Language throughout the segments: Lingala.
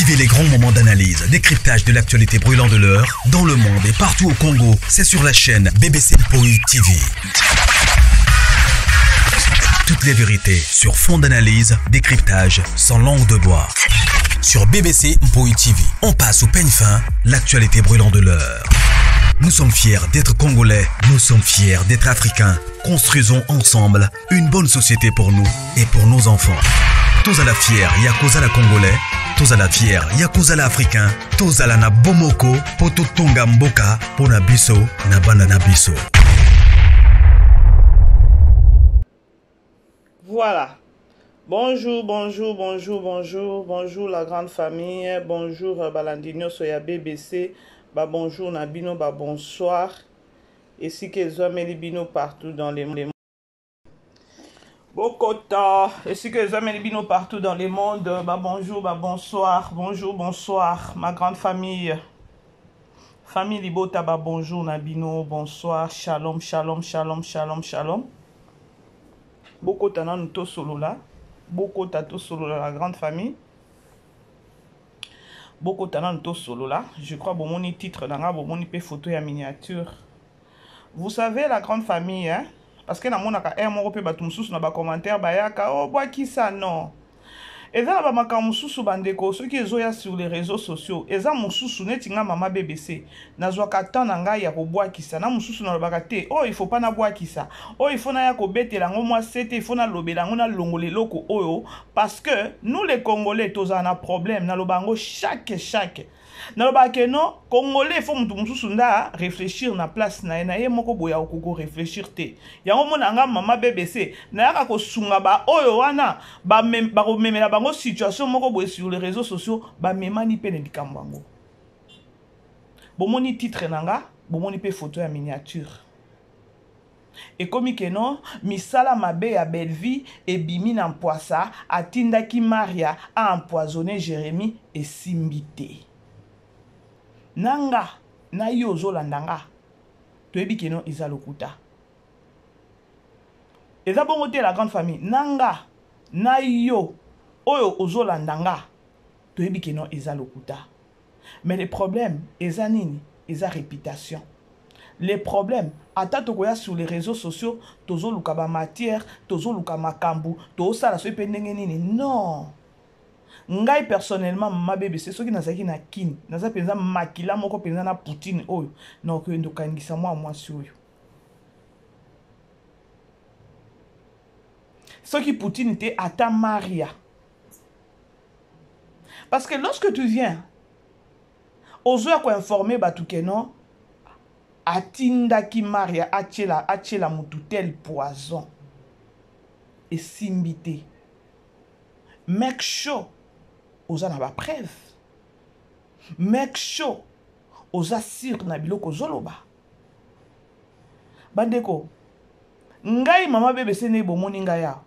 Vivez les grands moments d'analyse, décryptage de l'actualité brûlante de l'heure, dans le monde et partout au Congo. C'est sur la chaîne BBC Mpoi TV. Toutes les vérités sur fond d'analyse, décryptage, sans langue de bois. Sur BBC Mpoi TV, on passe au peigne fin l'actualité brûlante de l'heure. Nous sommes fiers d'être Congolais, nous sommes fiers d'être Africains. Construisons ensemble une bonne société pour nous et pour nos enfants. Tous à la fière, Yakuza la Congolais, tous à la fière, Yakuza la Africain, tous à la na Bomoko, Poto Tonga Mboka, Pona Biso, na Bana na Biso. Voilà. Bonjour, bonjour, bonjour, bonjour, bonjour la grande famille, bonjour euh, balandi nyonso ya BBC, ba bonjour na bino, ba bonsoir. Esika ezwameli bino partout dans le monde. Bokota, esika ezwameli bino partout dans le monde, ba bonjour, ba bonsoir, bonjour, bonsoir, ma grande famille. Famille Libota, ba bonjour na bino, bonsoir, shalom, shalom, shalom, shalom, shalom. Bokota nanu tosolola, bokota tosolola la grande famille. Bokota nanu tosolola, je crois bomoni titre na nga, bomoni pe photo ya miniature. Vous savez la grande famille hein? Parce que namonaka heure moko pe bato mosusu na ba commentaire bayaka oh bwakisa non. Eza na ba makambo mosusu bandeko soki ezoya sur les réseaux sociaux eza mosusu neti nga mama BBC nazwaka temps na ngai ya kobwakisa na mosusu nalobaka te oyo oh, il faut pas nabwakisa oyo oh, il faut naya kobetela yango mwa sete il faut nalobela yango nalongola eloko oyo parce que nous les Congolais tozala na problème naloba yango chaque chaque nalobaka ke non congolais fo moto mosusu nde a réfléchir na place na ye na ye moko boye akoki koréfléchir te yango mona nga mama bbc nayaka kosunga baoyo wana bakomemela bango situation moko boye sur les réseaux sociaux bamemani mpe na likambo yango bomoni titre na nga bomoni mpe photo ya miniature Ekomi que non misala mabe ya Bellevue ebimi na mpwasa atindaki Maria a empoisonner Jeremie esimbi te. Na nga na yo ozolanda nga toyebi que non eza lokuta. Eza bongo te la grande famille na nga na yo oyo ozolanda nga toyebi que non eza lokuta. Mais le problème eza nini? Eza reputation. Le problème ata tokoya sur les réseaux sociaux tozoluka ba matière, tozoluka makambu, tozosala soki pe ndenge nini non. Ngai personnellement mama BBC soki nazalaki na Kin, naza penza makila moko penza na Poutine oyo, nakokende kokangisa mwa mwasi oyo. Soki Poutine te ata Maria. Parce que lorsque tu viens, ozoya ko informer batu que non, atindaki Maria atiela atiela mutu tel poison. Esimbi te. Make sure oza na ba preuve. Make sure oza sur na biloko ozoloba. Bandeko, ngai mama BBC ndenge bomoni ngai awa,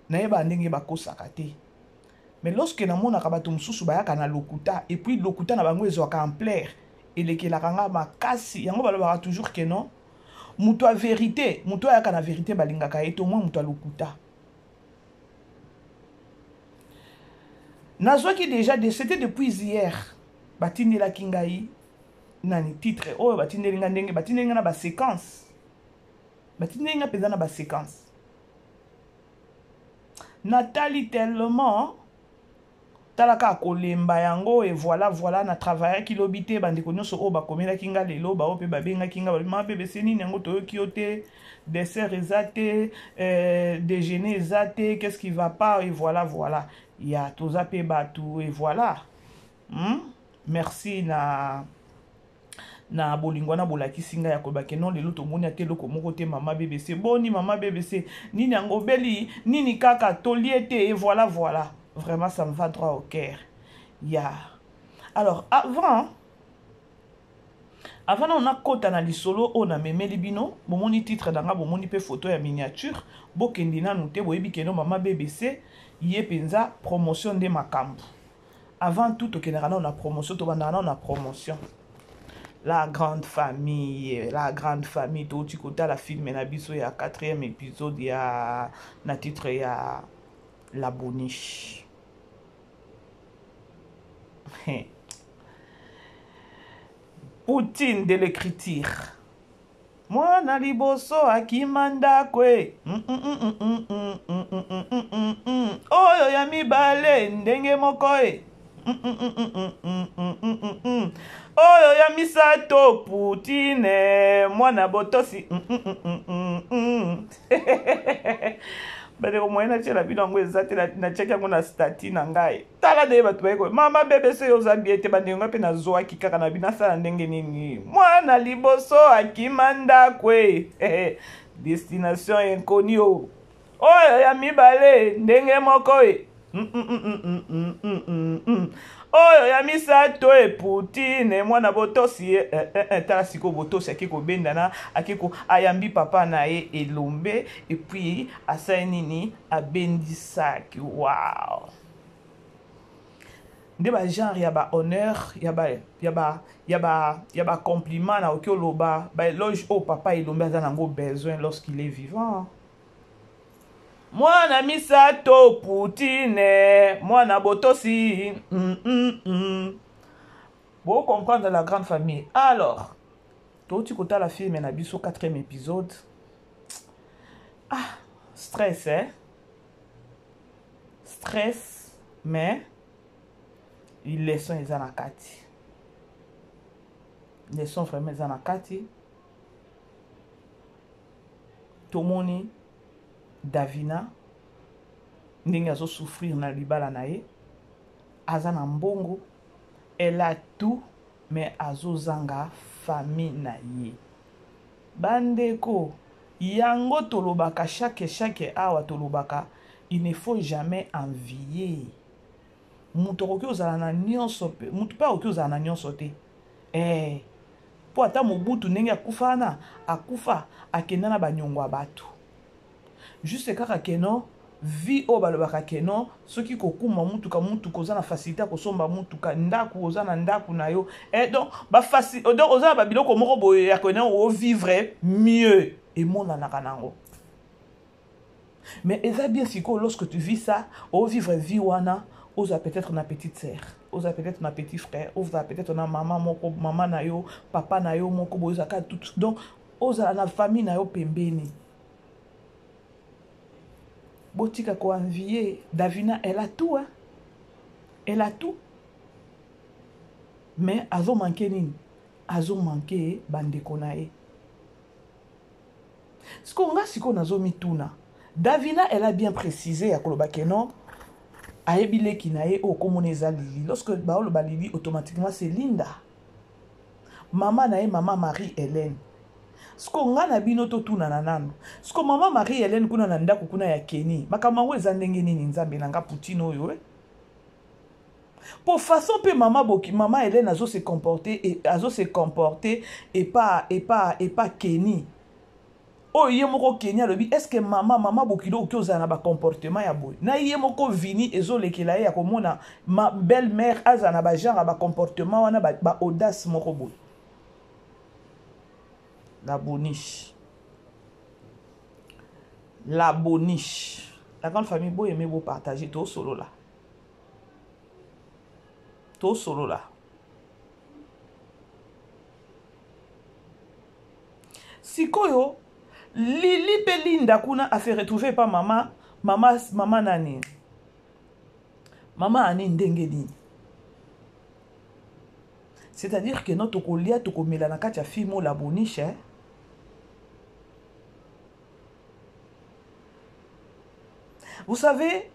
nayebaka ndenge bakosaka te. Mais lorsque namonaka bato mosusu bayaka na lokuta et puis lokuta na bango ezwaka ampleur elekelaka nga makasi yango balobaka toujours que non moto ya verite moto ayaka na verite balingaka ye te au moins moto ya lokuta nazwaki déjà de c'était depuis hier batindelaki ngai nani titre oyo batindeli ngai ndenge batindeli ngai na baséquence batindeli ngai mpenza na baséquence Natali tellement tala kaka kolemba yango et voilà voilà na travaillaki lobi te bandeko nyonso oyo bakomelaki nga lelo baoyo mpe babengaki nga balobi mama bbc nini yango toyoki yo te dessert eza te euh, déjeuner eza te qu'est ce qui va pas et voilà voilà ya toza mpe bato et voilà hmm? merci na na bolingo wana bolakisi ngai ya koloba ke non lelo tomoni ata eloko moko te mama bbc boni mama bbc nini yango obeli nini kaka tolie te et voilà voilà vraiment ça me va droit au cœur ya yeah. Alors avant avant nano nakota na lisolo oyo namemeli bino bomoni titre na nga bomoni mpe photo ya miniature bokende nanu te boyebi keno mama bbc ye mpenza promotion nde makambo Avant tout tokendaka nano na promotion tobandaka nano na promotion la grande famille la grande famille touti kotala film na biso ya 4e épisode ya na titre ya la boniche. Poutine de l'écriture. Mwana liboso akima ndako e. Oyo ya mibale ndenge moko e. Oyo ya misato Poutine mwana botosi. Bandeko moyen natiela bino yango eza te, natiaki yango na stati na ngai. Tala ndenge bato baye koyo mama bebe soki oza bien te, bandeko ngai mpe nazwaki kaka na bino asala ndenge nini. Mwana liboso akima ndako e destination inconnue o. Oyo ya mibale ndenge moko e. Oyo ya misato e Poutine mwana botosi e. Tala sikoyo botosi ake kobendana, ake ko ayambi papa na ye elombe et puis asali nini, abendisaki. Wow, nde ba genre ya ba honneur ya ba ya ba ya ba ya ba compliment na oki oloba ba éloge oyo papa elombe aza nango besoin lorsqu'il est vivant. Mwana misato Poutine mwana botosi. Bo comprendre la grande famille. Alors touti kotala film na biso 4e épisode. Ah, stress hein? Stress, mais leçon eza na kati. Leçon vraiment eza na kati. Tomoni Davina ndenge azo souffrir na libala na ye, aza na mbongo, elle a tout mais azozanga famille na ye. Bandeko, yango tolobaka chaque chaque awa tolobaka, il ne faut jamais envier. Moto akoki ozala na nyonso, moto pe akoki ozala na nyonso te. Po ata Mobutu ndenge akufa wana, akufa akenda na banyongo ya bato. Juste kaka ke non, vie oyo balobaka ke non, soki kokuma mutuka, mutuka oza na facilité ya kosomba mutuka, ndaku oza na ndaku na yo. Donc, ba faci-, donc oza na ba biloko moko boye ya ke non, o vivre mieux emonanaka nango. Mais eza bien sikoyo lorsque tu vis ça, o vivre vie wana, oza peut-être na petite sœur, oza peut-être na petit frère, oza peut-être na maman moko, maman na yo, papa na yo moko, boye ozalaka tout. Donc ozala na famille na yo pembeni. Botika ko envier Davina, elle a tout, hein? Elle a tout. Mais azo manquer nini? Azo manquer bandeko na ye. Siko nga siko nazo mituna. Davina, elle a bien précisé ya koloba ke non, ayebi leki na ye oyo komona eza Lili. Lorsque baoloba Lili, automatiquement c'est Linda. Mama na ye, mama Marie-Hélène. Siko nga na bino totunana nanu. Siko mama Marie-Hélène kuna na ndako kuna ya Kenny, makambo yango eza ndenge nini nzambe na nga Poutine oyo, eh? Po façon pe mama boki, mama Hélène azo se comporter et azo se comporter et pas, et pas, et pas Kenny. Oyo ye moko Kenny alobi, est-ce que mama, mama bokilo oki ozala na ba comportement ya boye? Na ye moko Vini ezolekela ye ya komona ma belle-mère azala na ba genre ya ba comportement wana ba, ba audace moko boye. La boniche. La boniche. La grande famille boye aimer bo partager to solo là. To solo là. Sikoyo Lili pe Linda kuna a fait retrouver pa mama, mama, mama nani? Mama ani ndenge nini? C'est-à-dire que notre kolia tokomela na kati ya film la boniche, hein? Vous savez,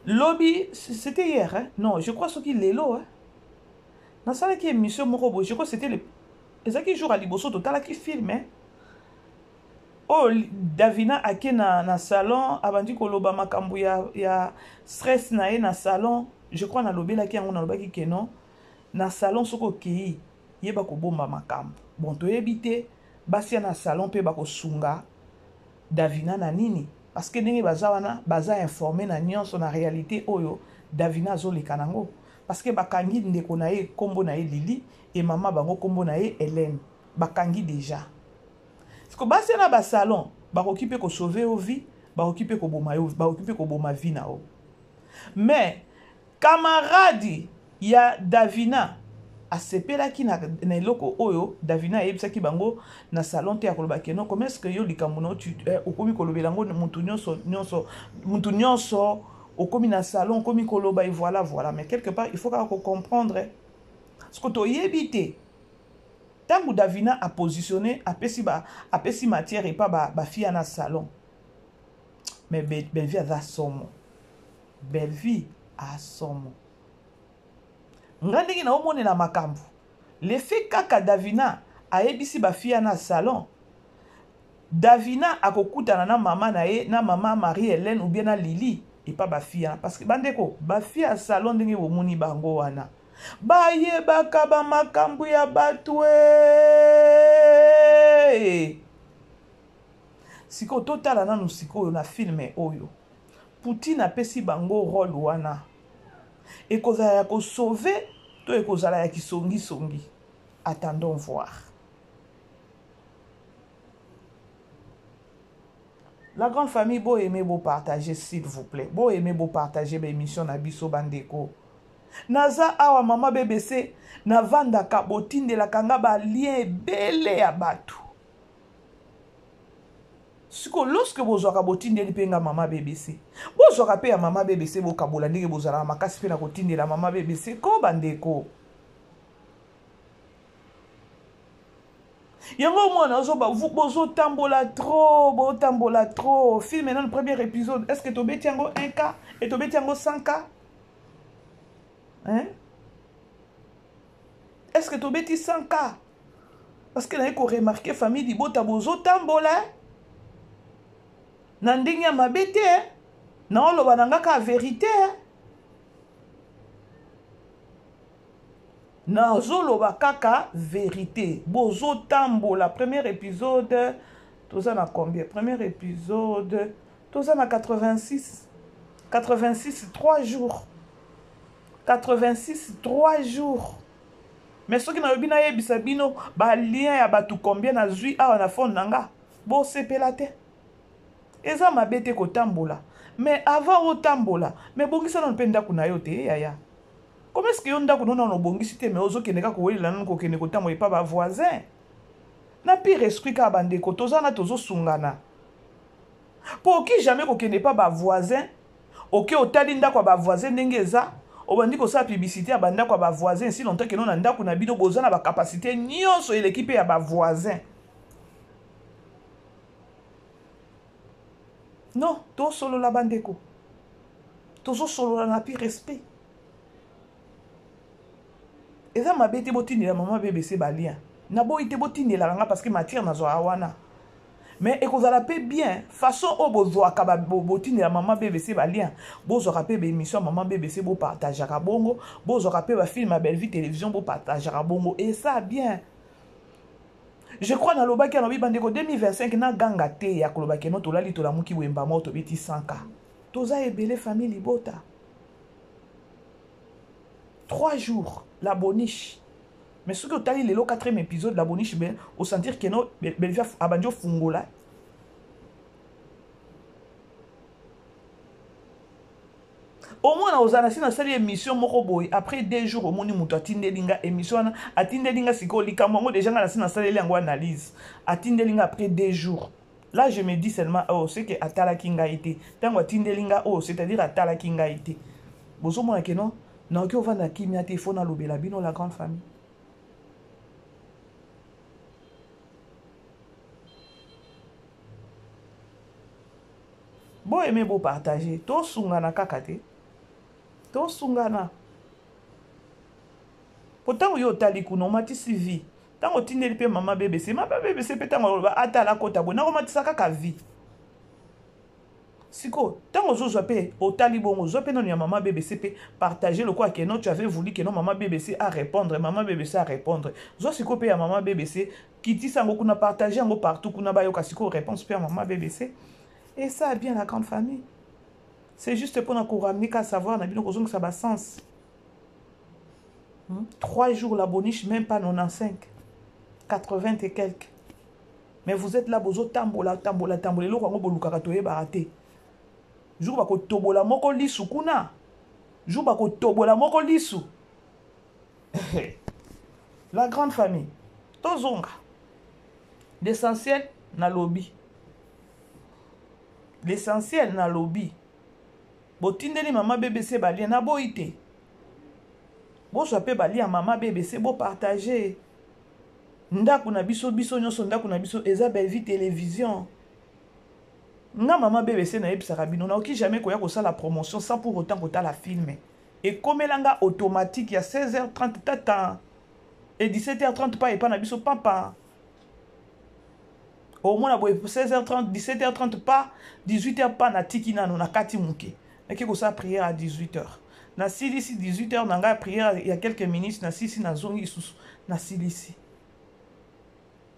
lobby, c'était hier, hein? Non, je crois ce qu'il est là, hein? Nasalaki émission moko boye, je crois c'était le ezalaki jour ya liboso totalaki film, hein? Oyo Davina ake na salon, abandi koloba makambo ya stress na ye na salon. Je crois nalobelaki yango, nalobaki ke non, na salon soki okei, yeba kobomba makambo. Bon, toyebi te, basi ya na salon mpe bakosunga Davina na nini? Parce que ndenge baza wana, baza informé na nyonso na réalité oyo Davina azoleka nango. Parce que bakangi ndeko na ye, kombo na ye Lili, et mama bango kombo na ye Hélène. Bakangi déjà. Parce que basi na ba salon, bakoki pe ko sauver yo vie, bakoki pe koboma yo, bakoki pe koboma vie na yo. Mais Camarade ya Davina asepelaki na, na eloko oyo Davina ayebisaki bango na salon te ya koloba ke non, comment est-ce que yo likambo na yo eh, okomi kolobela yango mutu nyonso nyonso mutu nyonso okomi na salon okomi koloba et voilà voilà. Mais quelque part il faut kaka kocomprendre parce que toyebi te ntango Davina apositionne apesi, ba, apesi matière epa bafia ba na salon. Mais Bellevue aza somo, Bellevue asomo. Nga ndenge naomonela makambo, le fait kaka Davina ayebisi bafia na salon, Davina akokutana na mama na ye, na mama Marie Hélène ou bien na Lili epa bafia, parce que bandeko bafia ya salon ndenge bomoni bango wana bayebaka bamakambo ya bato e. Sikoyo totala nanu sikoyo na filme oyo Poutine apesi bango role wana, ekozala ya kosauve to ekozala ya kisongisongi? Attendons voir. La grande famille, bo aimer, bo partager s'il vous plaît. Bo aimer, bo partager ba émission na biso bandeko. Naza awa mama BBC, navandaka botindelaka nga ba lien ebele ya bato. Sikoyo lorsque bozwaka botindeli mpe nga mama BBC, bozwaka mpe ya mama BBC bokabola ndenge bozalaka makasi mpe na kotindela mama BBC ko bandeko. Yango mwana ozoba bozotambola trop, botambola trop. Film nanu premier épisode, est-ce que tobeti yango 1K et tobeti yango 100K? Hein? Est-ce que tobeti 100K? Parce que naye ko remarquer famille libota bozotambola na ndenge ya mabe te, naoloba na nga kaka vérité. Nazoloba kaka vérité. Bozotambola premier épisode toza na combien? Premier épisode toza na 86, 86 3 jours, 86 3 jours. Mais soki nalobi nayebisa bino ba lien ya bato combien nazwi awa na phone na nga, bosepela te. Eza mabe te kotambola, mais avant otambola, mais bongisa nanu mpe ndako na yo te yaya. Comment est-ce que yo ndako nano obongisi te, mais ozokende kaka kowelela nanu kokende kotambola epa ba voisin? Na pire esprit kaka bandeko, toza na tozosungana. Po oki jamais kokende epa ba voisin, oke otali ndako ya ba voisin ndenge eza, obandi kosala publicité ya bandako ya ba voisin si longtemps keno na ndako na bino boza na ba capacité nyonso eleki mpe ya ba voisin. Non, tosolola bandeko, tozosolola na pire respect. Eza mabe te botindela mama BBC ba lien, naboyi te botindelaka nga parce que matière nazwaka wana. Mais ekozala mpe bien façon oyo bozwaka botindela mama BBC ba lien, bozwaka mpe baémission ya mama BBC bopartageaka bongo, bozwaka mpe bafilme ya Bellevue Télévision bopartageaka bongo, et ça bien. Je crois nalobaki alobi bandeko 2025 naganga te ya koloba keno tolali tolamuki wemba moko tobeti 100K. Toza ebele famille libota. 3 jours la boniche. Mais soki otali lelo 4e épisode la boniche, ben osentir keno Bellevue abandi ofungola. Au moins na ozala si nasali émission moko boye après 2 jours omoni moto atindeli nga émission wana, atindeli nga sikoyo likambo yango déjà nga nasi nasaleli yango analyse, atindeli nga après 2 jours. Là je me dis seulement oh c'est que atalaki ngai te ntango atindeli nga oh c'est-à-dire atalaki ngai te. Bozomona ke non, nakoki ovanda kimia te, il faut nalobela bino la grande famille. Bo aimer, bo partager, tosungana kaka te, tosungana. Po ntango yo otali kuna omatisi vie, ntango otindeli mpe mama BBC, mama BBC mpe ntango aloba atala kota boye, nakomatisa kaka vie. Siko ntango ozozwa mpe otali bongo, ozwa mpe nano ya mama BBC mpe partager lokola ke non, tu avais voulu que non mama BBC a répondre, mama BBC a répondre. Zwa siko mpe ya mama BBC, kitisa yango kuna, partager yango partout kuna, bayoka siko réponse mpe ya mama BBC. Et ça bien la grande famille. C'est juste pour nous ramener qu'à savoir na bino kozongisa ba sens. 3 jours la boniche, même pas 95, 80 et quelques. Mais vous êtes là, bozo tambola, tambola, tambola, eloko yango bolukaka toyebaka te. Jour bako tobola moko lisu kuna. Jour bakotobola moko lisu. La grande famille. Tozonga. L'essentiel nalobi. L'essentiel nalobi. Botindeli mama BBC ba lien naboyi te. Bozwa pe ba lien mama BBC bo partager. Ndako na biso biso nyonso ndako na biso eza Bellevue Television. Nga mama BBC nayebisaka bino nakoki jamais koya kosala promotion sans pour autant kotala film. Ekomela nga automatique ya 16h30 tata et 17h30 pa epa na biso pampa. Omona boye 16h30 17h30 pa 18h pa natiki nano na kati muke. Nake kosala prière à 18h. Nasilisi 18h na ngai prière ya quelques minutes nasilisi nazongi lisusu nasilisi.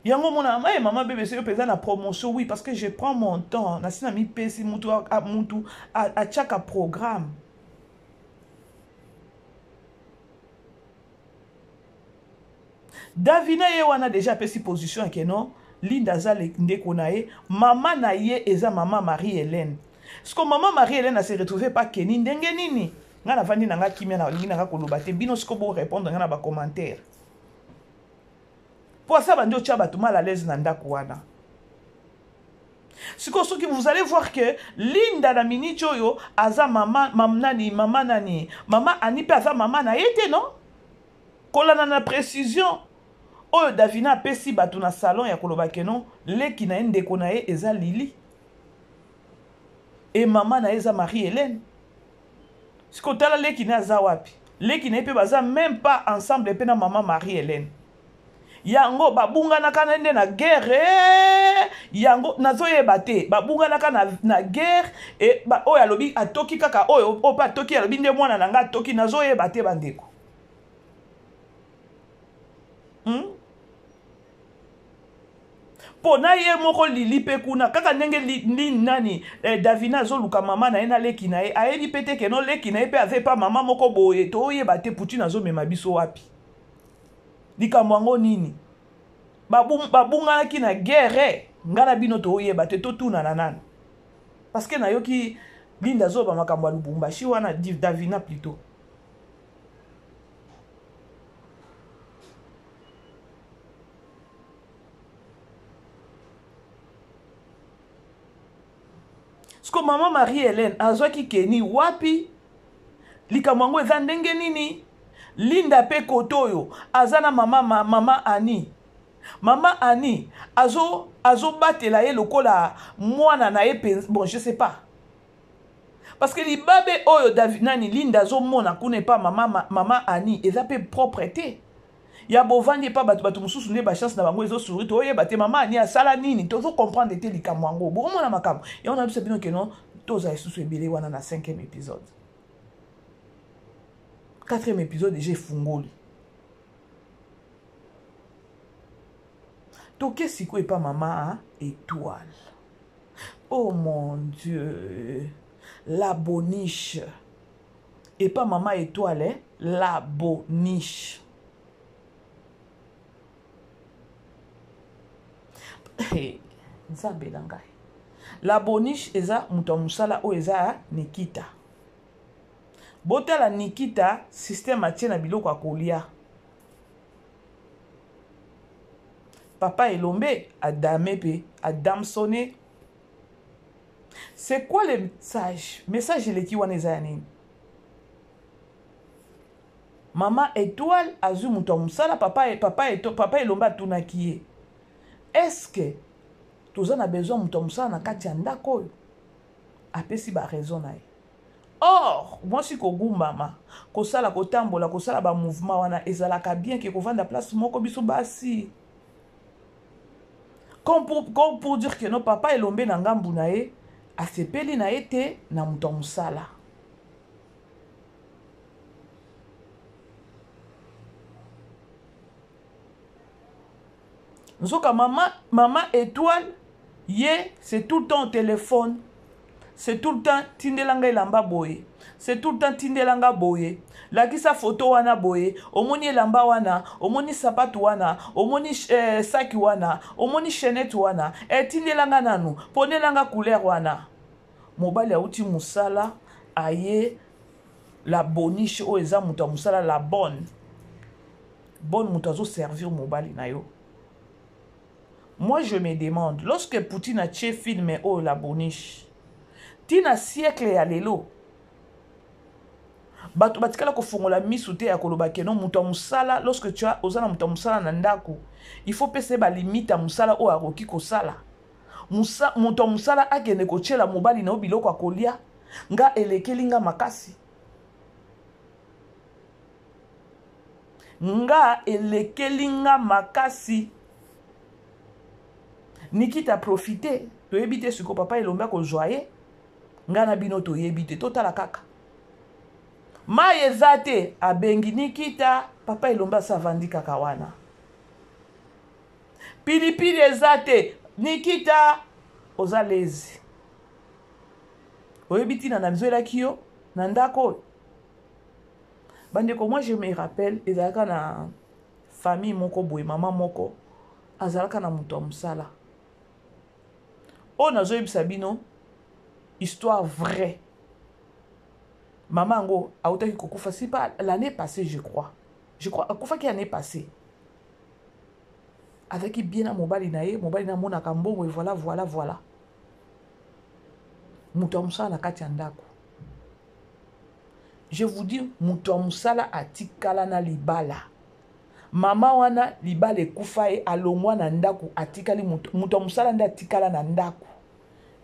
Yango omona hey, mama BBC yo mpenza na promotion oui parce que je prends mon temps nasi na mipesi mutu mutu atiaka programme Davina ye wana deja apesi position ya keno Linda aza ndeko na ye mama na ye eza mama Marie Hélène siko mama Marie Hélène a se retrouver pa Kenny ndenge nini nga navandi na nga kimia nalingi na nga koloba te bino siko bo répondre nga na ba commentaire po asa bandi otya bato mal à l'aise na ndako wana sikoyo soki vous allez voir que Linda na minute oyo aza mama mam, nani mama nani mama Ani mpe aza mama na ye te non kolanda na précision oyo Davina apesi bato na salon ya koloba ke non leki na ye ndeko na ye eza Lili e mama na ye eza Marie Hélène sikoyo tala leki na ye aza wapi leki na ye mpe baza même pas ensemble mpe na mama Marie Hélène yango babunganaka na nde na guerre eh, yango nazoyeba te babunganaka na, na guerre e, ba, oyo alobi atoki kaka oyo oyo mpe atoki alobi nde mwana na ngai atoki nazoyeba te bandeko hmm? mpo na ye moko lili mpe kuna kaka ndenge li, li, nani eh, davina azoluka mama na ye na leki na ye ayebi mpe te keno leki na ye mpe aza epa mama moko boye toyeba te poutine azomema biso wapi likambo yango nini babunganaki na guerre ngai na bino toyeba te totunana nanu parce que nayoki linda azoba makambo ya lubumbashi wana davina plutôt siko mama marie helene azwaki keni wapi likambo yango eza ndenge nini linda mpe kote oyo aza na mama, ma, mama ani mama ani azobatela azo ye lokola mwana na ye mpenza bon je sais pas parce que libabe oyo David, nani linda azomona kuna epa mama, mama ani eza mpe propre te ya bovandi epa bato bato mosusu nde bachance na bango ezosouri toyeba te mama ani asala nini tozo comprendre te likambo yango bokomona makambo yango na biso bino keno toza lisusu ebele wana na 5e épisode 4e épisode deja efungoli toke sikoyo epa mama étoile oh mon dieu la boniche epa mama étoile eh? la boniche hey, nzambe na ngai la boniche eza moto ya mosala oyo eza ya nikita botala nikita systeme atie na biloko ya kolia papa elombe adame mpe adamsone c'est quoi le message message eleki wana eza ya nini mama étoile azwi moto ya mosala papa, papa, eto, papa elombe atunaki ye estce toza na besoin moto ya mosala na kati ya ndako oyo apesi baraison na ye or mwasi kogumbama kosala kotambola kosala bamouvement wana ezalaka bien ke kovanda place moko biso basi comme pour, comme pour dire que no papa elombe na ngambu na ye asepeli na ye te na moto ya mosala nzoka mama, mama étoile ye c'est tout le temps au téléphone c'est tout le temps tindela ngai elamba boye c'est tout le temps tindela nga boye lakisa foto wana boye omoni elamba wana omoni sapatu wana omoni eh, saki wana omoni chaînette wana eh, tindela nga nanu ponela nga couleur wana mobali auti mosala aye. La boniche oyo eza moto ya mosala, la bonne bonne, moto azoservir mobali na yo. Moi, je me demande, lorsque Poutine atie film oyo La Boniche, ntina siècle ya lelo, bato batikala kofongola misu te ya koloba que non, moto ya mosala, lorsque tu as, oza na moto ya mosala na ndako, il faut pesa ye balimite ya mosala oyo akoki kosala. Moto ya mosala akende kotiela mobali na yo biloko ya kolia, nga elekeli nga makasi, nga elekeli nga makasi. Nikita profite, toyebi te sikoyo papa Elombe akozwa ye. Ngai na bino toyebi te, totala kaka. Mai eza te, abengi Nikita. Papa Elombe asa avandi kaka wana. Pilipili eza te, Nikita oza lezi, oyebi ntina nazwelaki yo na ndako oyo. Bandeko, moi je me rappelle, ezalaka na famille moko boye, mama moko azalaka na moto ya mosala. Oyo nazoyebisa bino, histoire vraie. Mama yango autaki kokufa, si pas l'année passée, je crois, je crois akufaki année passée. Azalaki bien na mobali na ye, mobali na amonaka mbongo et voilà, voilà, voilà. Moto ya mosala na kati ya ndako, je vous dis, moto ya mosala atikala na libala. Mama wana, libala ekufa, ye alongwa na ndako, atikali moto ya mosala nde atikala na ndako.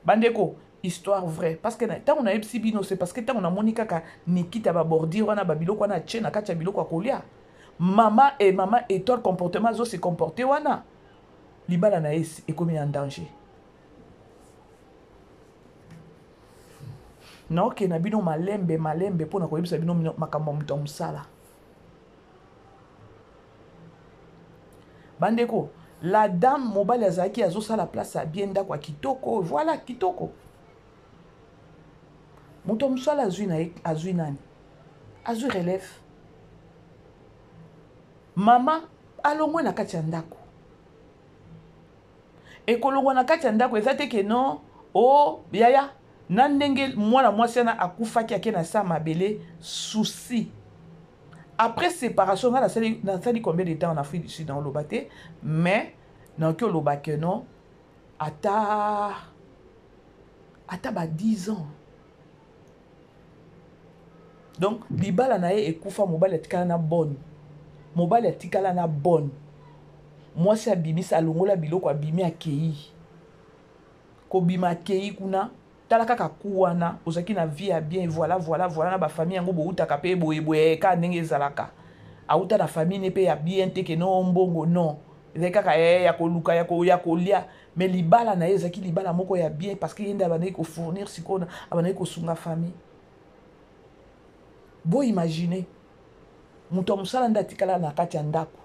Bandeko, histoire vraie, parce que ntango nayebisi bino, c'est parce que ntango namoni kaka Nikita, babordure wana, babiloko wana atie na kati ya biloko ya kolia, mama e mama Étoile, comportement azo se comporter wana, libala na ye ekomi en danger. Naokende na bino malembe malembe mpona koyebisa bino makambo ya moto ya mosala. Bandeko, la dame, mobali azalaki azosala place ya bien, ndako ya kitoko, voilà, kitoko. Moto ya mosala azwi na ye, azwi nani, azwi relève. Mama alongwe na kati ya ndako. Ekolongwa na kati ya ndako eza te que non, o oh, yaya na ndenge mwana mwasi wana akufaki, ake na sa mabele souci. Après séparation, nga nasali combien de temps en Afrique du Sud, naoloba te, mais naoki oloba que non, ata ba 10 ans. Donc libala na ye ekufa, mobali atikala na bonne, mobali atikala na bonne mwasi. Abimisa, alongola biloko, abimi, akei kobima, akei kuna. Tala kaka ku wana ozalaki na vie ya bien, voilà, voilà, voilà. Na bafamille yango boutaka mpe boyeboye kaka ndenge ezalaka. Auta na famille ne mpe ya bien te que non, mbongo non, ezalaki kaka ya koluka, ya kolia. Mais libala na ye ezalaki libala moko ya bien, parce que ye nde abandaki kofournir, sikoyo abandaki kosunga famille. Boimagine, moto ya mosala nde atikala na kati ya ndako,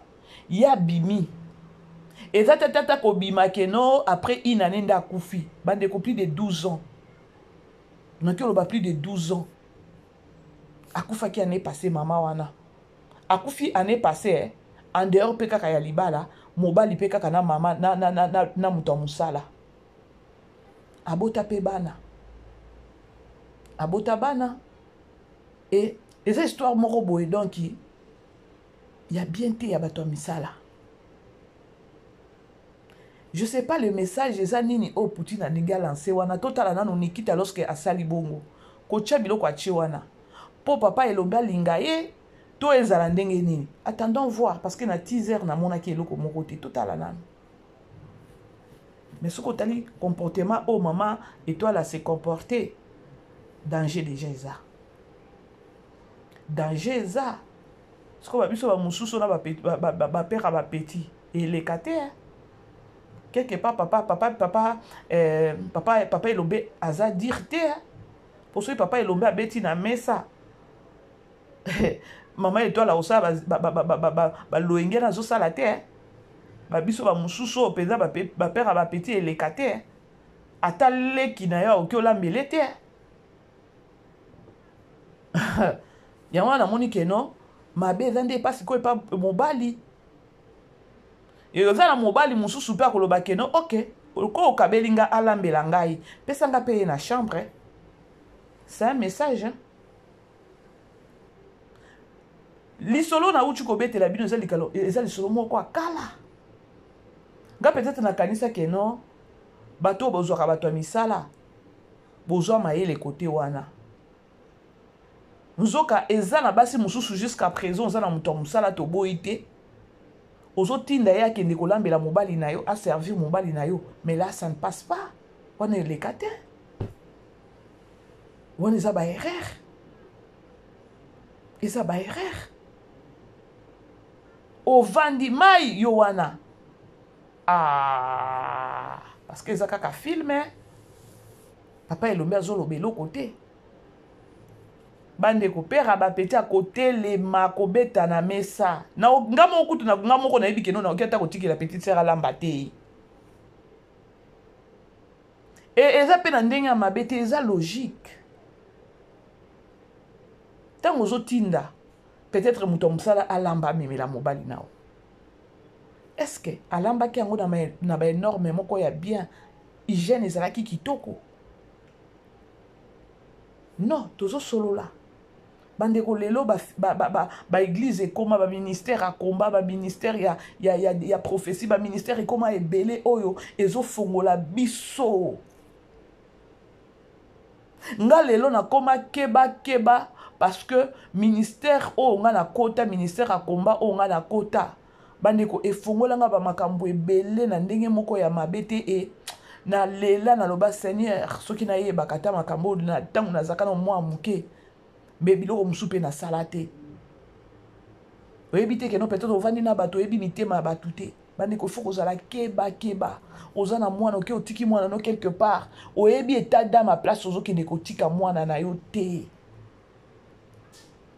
ye abimi. Eza te tata kobima que non, après une année nde akufi. Bandeko, plus de 12 ans, noki oloba plus de 12 ans. Akufaki année passée. Mama wana akufi année passée, eh? En dehors mpe kaka ya libala, mobali mpe kaka na mama na moto ya mosala. Abota mpe bana, abota bana. E eza histoire moko boye donc ya bien te ya bato ya misala. Je sais pas le message eza nini oyo Poutine alingi alance wana. Totala nanu Nikita, lorsque asali bongo, kotia biloko atie wana mpo papa Elombe alinga ye to ezala ndenge nini. Attendons voir, parce que na teaser namonaki eloko moko te. Totala nanu. Mais soki otali comportement oyo mama Étoile ase comporte, danger déjà eza, danger eza. Sikoyo babiso bamosusu na bapère ya bapetits, eleka te quelque part. Papa Elombe aza dire te, po soki papa Elombe abeti na mesa, mama Étoile akosala baloyenge na azosala te. Babiso bamosusu oyo mpenza bapère ya bapetits, eleka te. Ata leki na yo akoki olambele te. Yango wana namoni que non, mabe eza nde epa sikoyo, epa mobali. Eza na mobali mosusu mpe akoloba que non, ok, ko okabeli nga alambela ngai, pesa nga mpe ye na chambre. C'est un message, hein? Lisolo nauti kobetela bino eza likalo, eza lisolo moko ya kala. Nga peut-être nakanisa ke non, bato oyo bozwaka bato ya misala, bozwa mayele kote wana. Nzoka eza na basi mosusu jusqu'à présent oza na moto ya mosala toboyi te. Ozotinda ye akende kolambela mobali na yo, aservir mobali na yo, mais là ça ne passe pas. Wana eleka te. Wana eza ba erreur. Eza ba erreur. Ovandi mai yo wana. Ah, parce que eza kaka film. Papa Elombe azoloba eloko te. Bandeko pera ba petit akotelema kobeta na mesa. Na nga moko kutu na nga moko nayebi ke non nakoki ata kotikela petite sœur alamba te. E eza pe na ndenge ya mabe te, eza logique. Tango ozotinda peut-être moto ya mosala alamba amemela mobali na yo. Est-ce que alambaki yango na ba énorme moko ya bien, hygiène ezalaki kitoko? Non, tozosolola. Bandeko lelo ba, ba, ba, ba, ba église ekoma ba ministère ya combat, ba ministère ya, ya, ya, ya prophétie, ba ministère ekoma ebele oyo ezofongola biso. Nga lelo nakoma keba keba parce que ministère oyo nga nakota, ministère ya combat oyo nga nakota, bandeko efongola nga ba makambo ebele na ndenge moko ya mabe te e na lela naloba Seigneur soki nayebaka ata makambo oyo na ntango nazalaka na mwa moke, me biloko mosusu mpe nasala te. Oyebi te ke non, peut-être ovandi na bato, oyebi mitema ya bato te. Bandeko, faut kozala keba keba. Oza na mwana, oke otiki mwana no quelque part, oyebi état d'âme à place ozokende kotika mwana na yo te.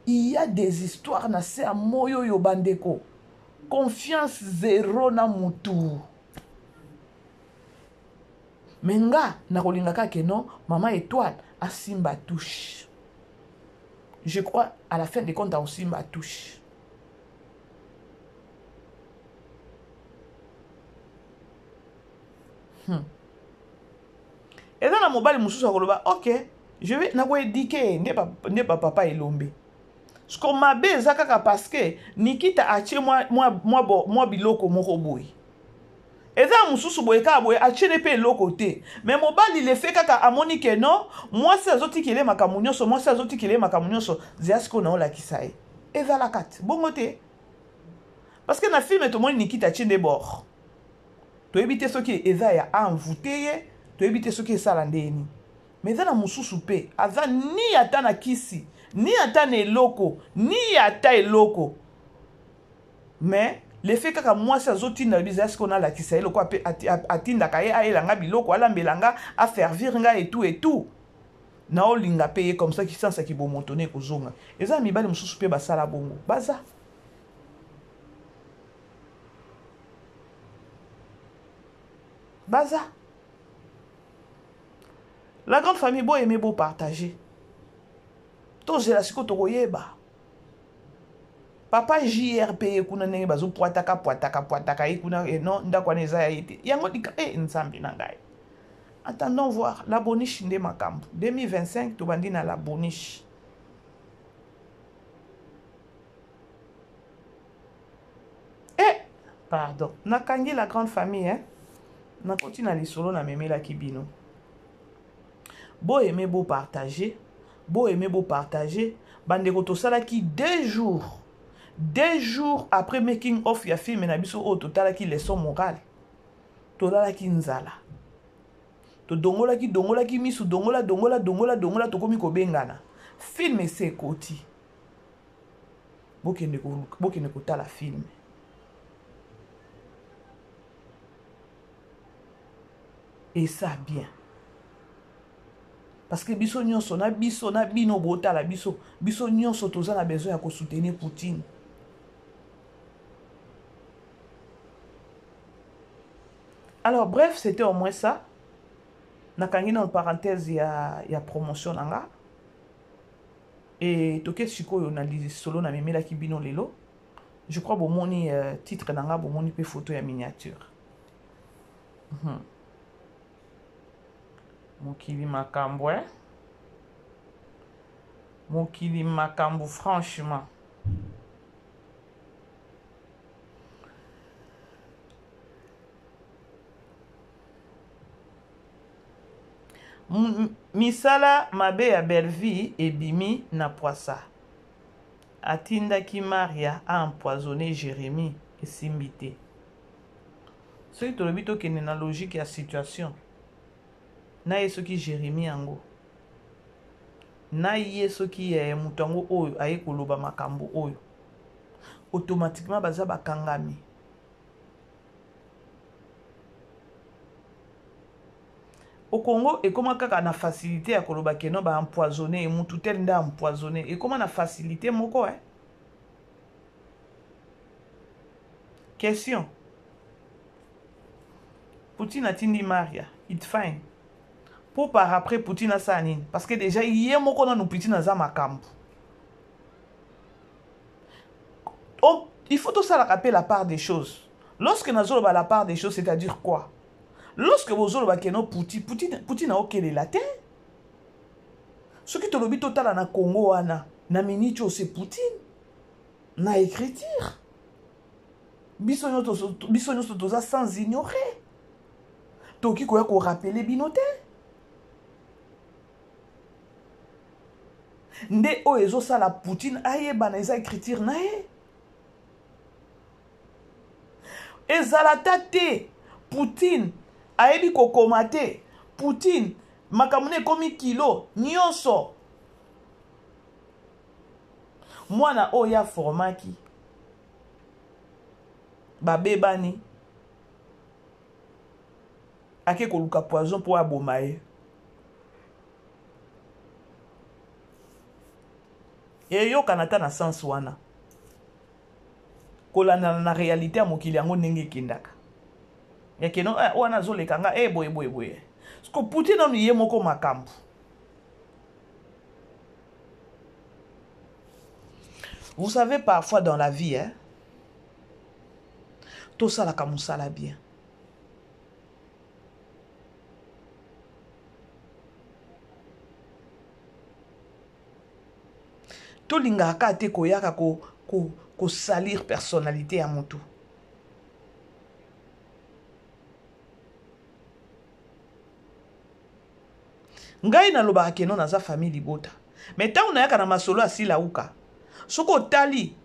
Il y a des histoires na se ya moyo oyo bandeko. Confiance zéro na mutu. Mais nga nakolinga kaka ke non, maman Étoile asimba touche. Je crois à la fin des comptes asimba touche. Eza na mobali mosusu akoloba ok, je vais nakoéduquer nde ba, nde ba papa Elombe. Siko mabe eza kaka parce que Nikita atie mwa, mwa, mwa, bo, mwa biloko moko boye. Eza ya mosusu boye kaka boye atie ne pe eloko te. Mais mobali le fait kaka amoni ke non, mwasi azotikele makambo nyonso, mwasi azotikele makambo nyonso, zia siko na olakisa ye. Ezalaka te, bongo te. Parce que na film tomoni Nikita atie nde bord. Toyebi te soki eza ya envoûté ye, toyebi te soki esala nde nini. Mais eza na mosusu pe, aza ni ata na kisi, ni ata na eloko, ni ata eloko. Mais le fait kaka mwasi azotinda lobi eza sikoyo nalakisa ye lokola pe atindaka ye ayela nga biloko, alambela nga, afervir nga et tout et tout. Naolinga pe ye comme ça kisansa kibomoto ne ekozonga. Eza na mibali mosusu pe basala bongo. Baza. Baza. La grande famille, bo aimer, bo partager. Tozela siko tokoyeba. Papa JRP ye kuna ndenge bazo pwataka, pwataka, pwataka ye kuna, eh non, ndako wana eza ya ye te. Yango dika, eh, Nzambe na ngai. Attendons voir, la boniche nde makambo. 2025, tobandi na la boniche. Eh, pardon, nakangi la grande famille, hein. Nakoti na lisolo na memelaki bino. Bo aimer, bo partager. Bo aimer, bo partager. Bandeko tosalaki 2 jours. 2 jours après making of ya film na biso oyo totalaki leçon morale. Tolalaki nzala. Todongolaki, dongolaki misu, dongola, dongola, dongola, dongola, tokomi kobengana. Film ese ekoti. Bokende bokende kotala film. Et ça bien. Parce que biso nyonso na biso na bino botala biso, biso nyonso toza na besoin ya ko soutenir Poutine. Alors bref, c'était au moins ça. Nakangi na parenthèse ya promotion nanga. Et toke sikoyo na lisolo na memelaki bino lelo. Je crois bomoni titre nanga, bomoni pe photo ya miniature. Mokili makambo, hein? Mokili makambo, franchement. Misala mabe ya Bellevue ebimi na pwasa. Atindaki Maria a empoisonner Jeremie esimbi te. Soki tolobi tokende na logique ya situation na ye soki Jeremie yango na ye soki eh, moto yango oyo aye koloba makambo oyo automatiquement baza bakangami. Au Congo ekoma kaka na facilité ya koloba que non ba empoisonner ye mutu tel nde empoisonner ekoma na facilité moko eh. Question. Poutine atindi Maria, it fine. Po par après Poutine asala nini? Parce que déjà ye moko nanu Poutine aza makambo. Oh, il faut tosalaka mpe la part des choses. Lorsque nazoloba la part des choses, c'est-à-dire quoi? Lorsque bozoloba que non Poutine, Poutine, Poutine aokelela te. Soki tolobi totala na Congo wana, na minute oyo c'est Poutine. Na écriture. Biso nyonso toza sans ignorer. Toki koya ko rappeler bino te. Nde oyo ezosala Poutine ayebana eza écriture na ye. Ezala ata te Poutine ayebi kokoma te. Poutine makambo na ekomi kilo nyonso. Mwana oyo aformaki babebani ake koluka poison mpo aboma ye. Eyokana ata na sens wana. Kolandana na réalité ya mokili yango ndenge ekendaka. Ya keno eh, wana azoleka nga eh, boye boye boye. Siko Poutine nanu ye moko makambo. Vous savez parfois dans la vie hein, tosalaka mosala bien. Tolingaka kaka te koyaka kosalir ko, ko personnalité ya motu. Ngai nalobaka keno naza famille libota. Mais ntango nayaka na masolo ya Silauka, soki otali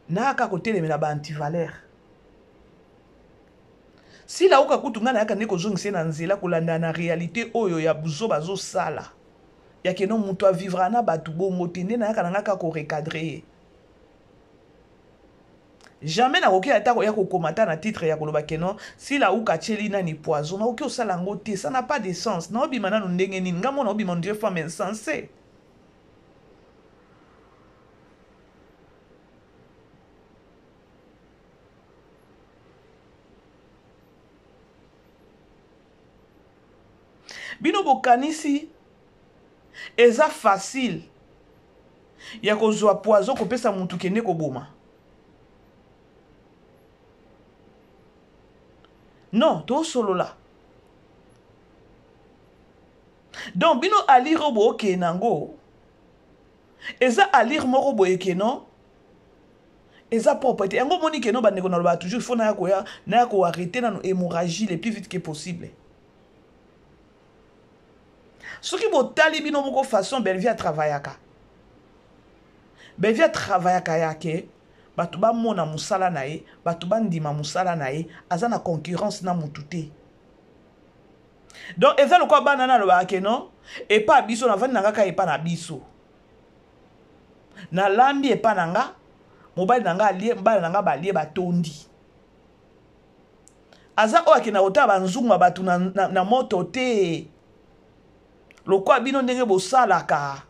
nayaka kotelemela ba antivaleur. Silauka kutu ngai nayaka nde kozongisa ye na nzela kolanda na réalité oyo ya buzo bazosala. Ya keno moto avivra na bato bongo te nde nayaka na ngai kaka korecadre ye. Jamais nakoki ata koya kokomata na titre ya koloba keno Silauka atieli nani poison. Nakoki osala yango te, ça n'a pas de sens. Naobima nanu ndenge nini? Ngai mona obima on dirait femme insensée. Bino bokanisi eza facile ya kozwa poison kopesa mutu kende koboma. Non, tosolola. Donc bino alire oyo bookende nango eza alire moko boye ke non eza propre te. Yango omoni ke non bandeko nalobaka toujours il faut naya koya naya ko arrêter nanu hémorragie le plus vite que possible. Soki botali bino moko façon Bellevue atravaillaka. Bellevue atravaillaka ya ke bato bamona mosala na ye, bato bandima mosala na ye, aza na concurrence na mutu te. Donc eza lokola bana na alobaka ke non epa biso navandi na nga kaka epa na biso. Nalambi epa na nga, mobali na nga alie, bana na nga balie batondi. Aza oyo akenda kotala banzungu ya bato na moto te. Lokola bino ndenge bosalaka.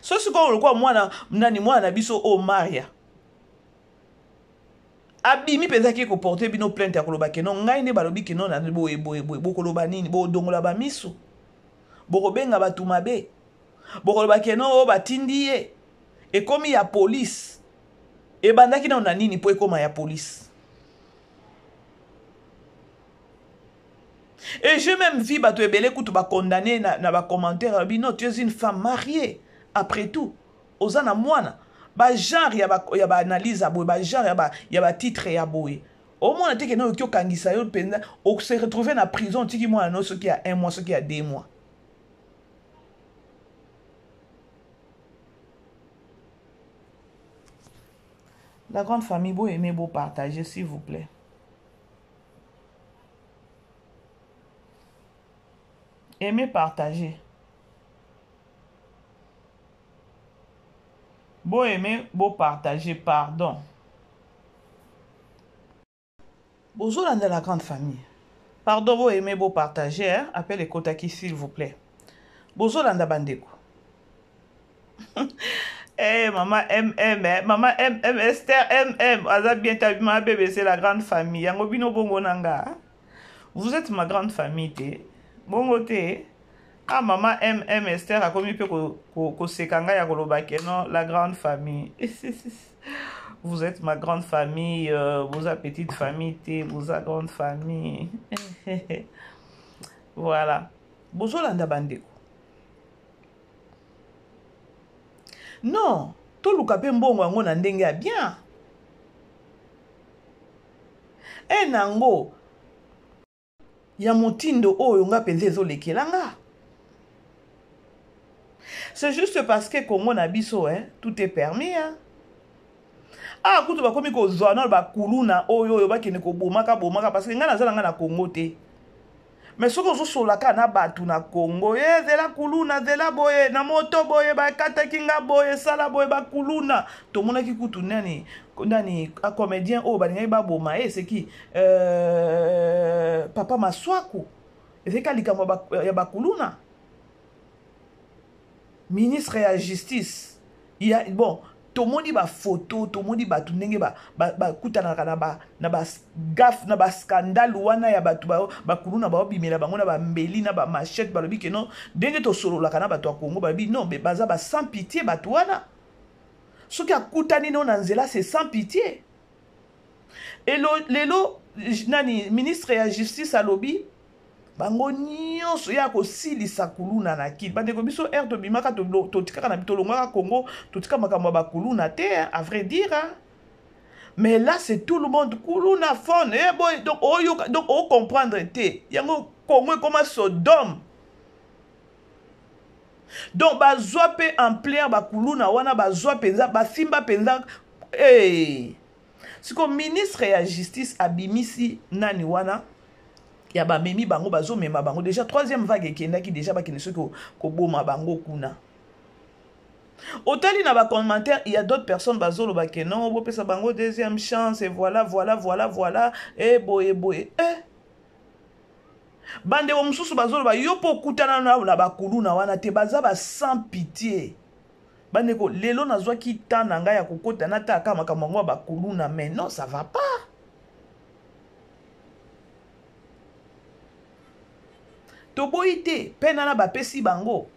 So sikoyo lokola mwana nani mwana na biso oyo Maria abimi mpenza ake koporte bino plainte ya koloba keno ngai nde balobi keno na boye boye boye, bokoloba nini? Bokodongola ba misu, bokobenga bato mabe, bokoloba keno oyo batindi ye ekomi ya police. Ebandaki nano na nini mpo ekoma ya police? Et j'ai même vu bato ebele kutu ba condamné na ba commentaire, balobi non, tu es une femme mariée après tout, oza na mwana. Ba genre ya ba analyse ya boye, ba genre ya ba titre ya boye. Omona te ke na oki okangisa yo mpenza, ose retrouver na prison, otiki mwana no soki ya 1 mois, soki ya 2 mois. La grande famille, bo aimer, bo partager, s'il vous plaît. Aimez, partager. Bo aimer, bo partager, pardon. Bozolanda la grande famille. Pardon, bo aimer, bo partager, hein? Appel ekotaki, s'il vous plaît. Bozolanda bandeko. Eh, hey, maman MM, eh? Maman MM, Esther MM, aza bien tabima bébé, c'est la grande famille. Yango bino bongo nanga. Vous êtes ma grande famille te. Bongo te. Ah maman MM Esther akomi pe ko ko seka ngai ya koloba ke non la grande famille. Vous êtes ma grande famille, euh, vous êtes petite famille te, vous êtes grande famille. Voilà. Bozolanda bandeko. Non, toluka pe mbongo yango na ndenge ya bien. E nango ya motindo oyo nga mpenza ezolekela nga. C'est juste parce que Congo na biso, hein, tout est permis, hein. Ah, kutu bakomi kozwa na bakuluna oyo oyo bakende kobomaka bomaka parce que nga naza na nga na Congo te. Mais soki ozosola kaka na bato na Congo, ye zela kuluna, zela boye, na moto boye, bakataki nga boye, sala boye, bakuluna. Tomonaki kutu nani, nani, a comédien oyo balingaki baboma ye, c'est qui? Papa Maswaku. Ezalaki likambo ya bakuluna. Ministre ya justice. Ya, bon, tomoni ba photo, tomoni bato ndenge bakutanaka ba, ba na ba, na ba gaffe, na ba scandale wana ya bato ba, bakuluna baobimela bango na bambeli na ba machette, balobi ke non, ndenge tosololaka na bato ya Congo, balobi non, mais baza ba sans pitié bato wana. Soki akutani no na nzela, c'est sans pitié. Et lelo nani ministre ya justice alobi bango nyonso ya kosilisa kuluna na kili. Bandeko biso air tobimaka, totikaka na tolongwaka Congo, totika makambo ya bakuluna te, hein, à vrai dire, hein. Mais là c'est tout le monde kuluna phone, eh boy, donc oyoka, donc o comprendre te. Yango Congo ekoma Sodome. Donc bazwa pe ampleur bakuluna wana, bazwa penza, basimba penza, eh. Siko ministre ya justice abimisi nani wana ya bamemi bango, bazomema bango déjà troisième vague ekendaki déjà, bakende soki koboma bango kuna. Otali na ba commentaire, il y a d'autres personnes bazoloba ke non, bopesa bango deuxième chance et voilà, voilà, voilà, voilà, et boye, boye, eh. Bandeko mosusu bazoloba yo po okutana na bakuluna wana te, baza ba sans pitié. Bandeko, lelo nazwaki temps na ngai ya kokota nataka makambo yango ya bakuluna, mais non, ça va pas. Toboyi te, pe nana bapesi bango.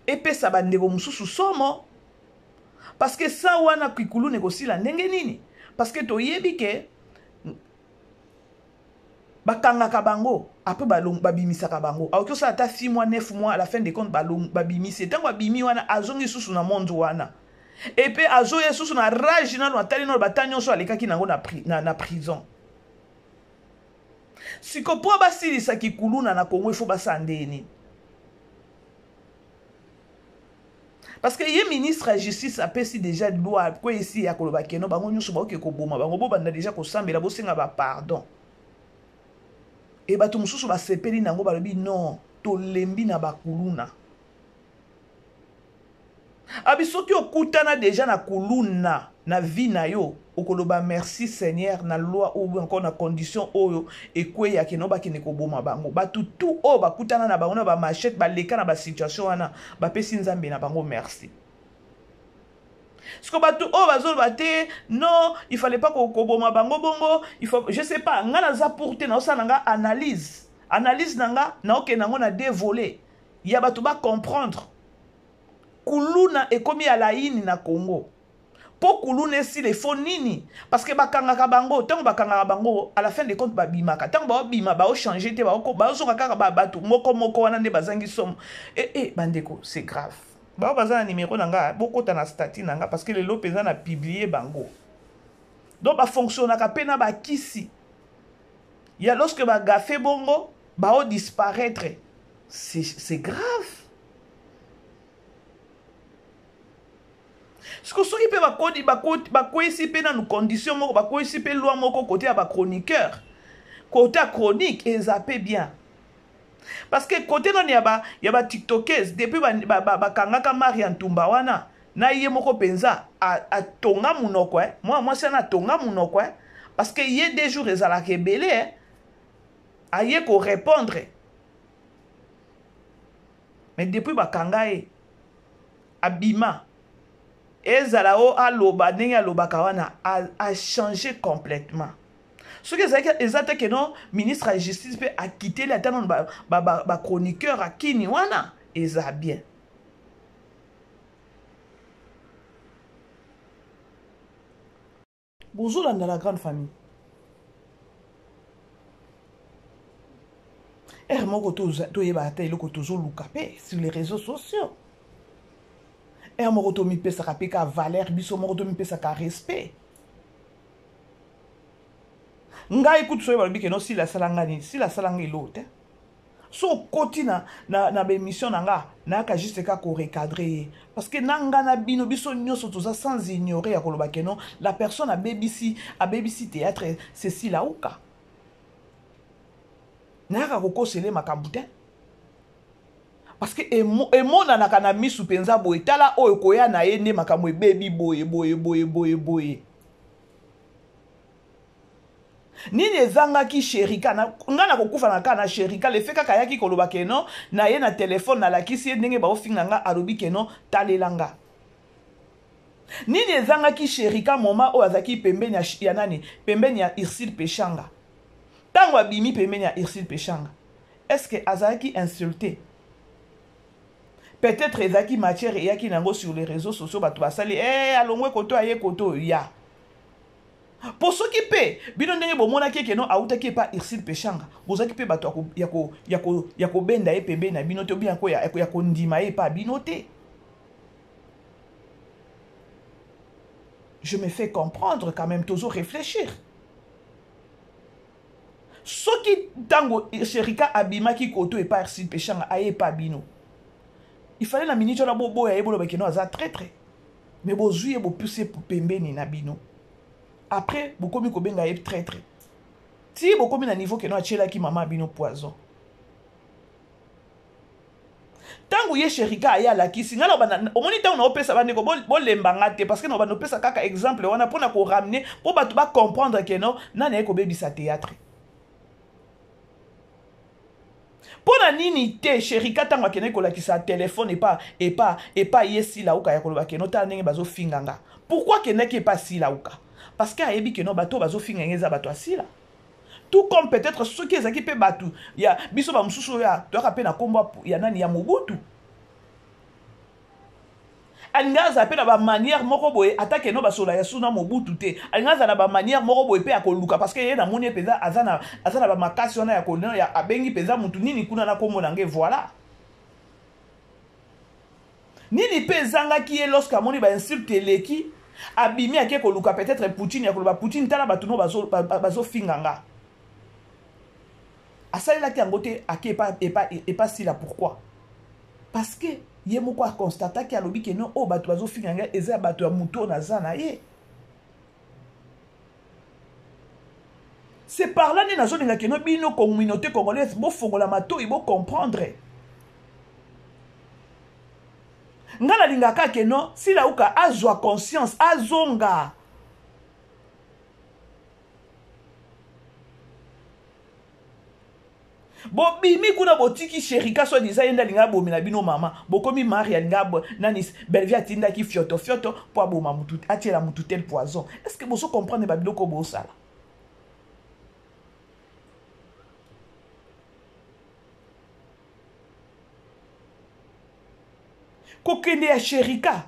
Epesa bandeko mosusu somo. Parce que ça wana kikuluna ekosila ndenge nini? Parce que toyebi ke bakangaka bango, après babimisaka bango. Aoki osala ata 6 mois, 9 mois, à la fin des comptes babimisi. Ntango abimi wana, azongi susu na monde wana. Et puis azoya susu na rage nano, atali nano bata nyonso alekaki nango na prison. Siko po basilisa kikuluna na Congo, il faut basala ndenge nini? Parce que ye ministre ya justice apesi déjà loi ko esi ya koloba keno bango nyonso baoke koboma bango, bobanda déjà kosambela, bosenga ba pardon. Et bato mosusu basepeli nango, balobi non, tolembi na bakuluna. Abi soki okutana déjà na kuluna na vie na yo, okoloba merci Seigneur na loi ou encore na condition oyo ekweya keno bakende koboma bango. Bato tout oyo bakutana na bango na ba machette, baleka na ba situation wana, bapesi Nzambe na bango merci. Siko bato oyo bazoloba te non, il fallait pas koboma bango bongo, il faut, je sais pas, nga naza pour te, naosala nga analyse. Analyse na nga, naokende yango na deux volets. Ya bato ba comprendre. Kuluna ekomi ya laini na Congo. Po kuluna esila, il faut nini? Parce que bakangaka bango, tango bakangaka bango, à la fin des comptes babimaka. Tango baobima, baochanger te, baozoka kaka ba bato moko moko wana nde bazangi somo. Eh, eh, bandeko, c'est grave. Bao baza na numéro na nga, bokota na statut na nga, parce que lelo penza na publier bango. Donc bafonctionnaka mpe na bakisi ya lorsque bagafe bongo bao disparaître. C'est grave. Siko soki mpe bakweyisi mpe nanu condition moko, bakweyisi mpe loi moko kote ya bachroniqueur, kote ya chronique, eza mpe bien. Parce que kote nani ya ba tiktokese, depuis bakangaka Maria Ntumba wana, na ye moko mpenza atonga monoko, eh. Mwana mwasi wana atonga monoko, eh. Parce que ye 2 jours ezalaka ebele, eh. Aye korépondre. Mais depuis bakanga ye, abima, ezala o aloba ndenge alobaka wana, a changé complètement. Soki ezalaki eza te ke non, ministre ya justice mpe akiteli ata nano bachroniqueur akini wana, eza bien. Bozolanda la grande famille. Ere moko toyeba ata eloko tozoluka mpe sur les réseaux sociaux. Ere moko tomipesaka mpe ka valeur, biso moko tomipesaka respect. Ngai kutu soki balobi ke no Sila asala ngai nini, Sila asala ngai eloko te. So okoti na baémission na nga, nayaka juste kaka korecadre ye. Parce que na nga na bino, biso nyonso toza sans ignorer ya koloba ke non, la personne abebisi théâtre, c'est Sila Uka. Nayaka kokosele makambo te. Parce que emonanaka na misu mpenza boye, tala oyo koya na ye nde makambo ebebi boye, boye, boye, boye, boye. Nini ezangaki Sherika? Nga na kokufa na kaka na Sherika, le fait kaka ayaki koloba ke non, na ye na telefone nalakisi ye ndenge baofinga nga, alobi ke non, talela nga. Nini ezangaki Sherika moment oyo azalaki pembeni ya nani? Pembeni ya Ursule Peshanga. Tango abimi pembeni ya Ursule Peshanga, est-ce que azalaki insulté? Peut-être ezalaki matière eyaki nango sur les réseaux sociaux, bato basali, eh, alongwe koto aye koto ya. Po soki pe bino ndenge bomonaki eke non autaki epa Ursule Peshanga, bozalaki pe bato ya kobenda ye pembeni na bino te, ou bien ya kondima ye epa bino te. Je me fais comprendre quand même, tozo réfléchir. Soki ntango Sherika abimaki koto epa Ursule Peshanga aye epa bino, il fallait na minute wana boboya ye, boloba ke non aza traître. Mais bozwi ye, bopuse ye pembeni na bino. Après bokomi kobenga ye traître. Ti bokomi na niveau ke non atielaki mama bino poison. Tango ye Sherika aye alakisi nga na bana, omoni tango na opesa bandeko, bolemba nga te, parce que na bana opesa kaka exemple wana pona ko ramener, po bato ba comprendre que non nani aye kobebisa théâtre. Pona nini te Sherika tango akendaki kolakisa téléphone epa ye Sila Uka ya koloba ke no tala ndenge bazofinga nga. Pourquoi akendaki epa Sila Uka? Parce que ayebi ke no bato bazofinga nga eza bato ya Sila. Tout comme peut-être soki ezalaki pe bato ya biso ba mosusu oyo ya toyaka pe na kombo ya nani ya Mobutu. Alinga azala pe na ba manière moko boye, ata ke no basola ya suna Mobutu te. Alinga azala na ba manière moko boye pe ya koluka, parce que ye na moni penza aza na ba makasi wana ya kolina, ya abengi penza mutu nini kuna na kombo na nge, voilà. Nini pe ezangaki ye lorsque amoni ba insulte eleki, abimi ake koluka peut-être Poutine ya koloba Poutine tala bato no bazo finga nga. Asalelaki yango te ake epa Sila, pourquoi? Parce que ye moko a constataki, alobi ke non, oyo bato bazo finga nga eza bato ya mutu oyo naza na ye. C'est par là nde nazolinga ke no bino communauté congolaise bofongola matoyi, bo comprendre. Nga nalingaka ke no Sila Uka azwa conscience, azonga. Bobimi kuna botiki Sherika soit disant ye nde alinga abomela bino mama, bokomi Maria alinga nani Bellevue atindaki fioto fioto po aboma mutu, atiela mutu tel poison. Est-ce que bozo comprendre ba biloko bosala? Kokende ya Sherika.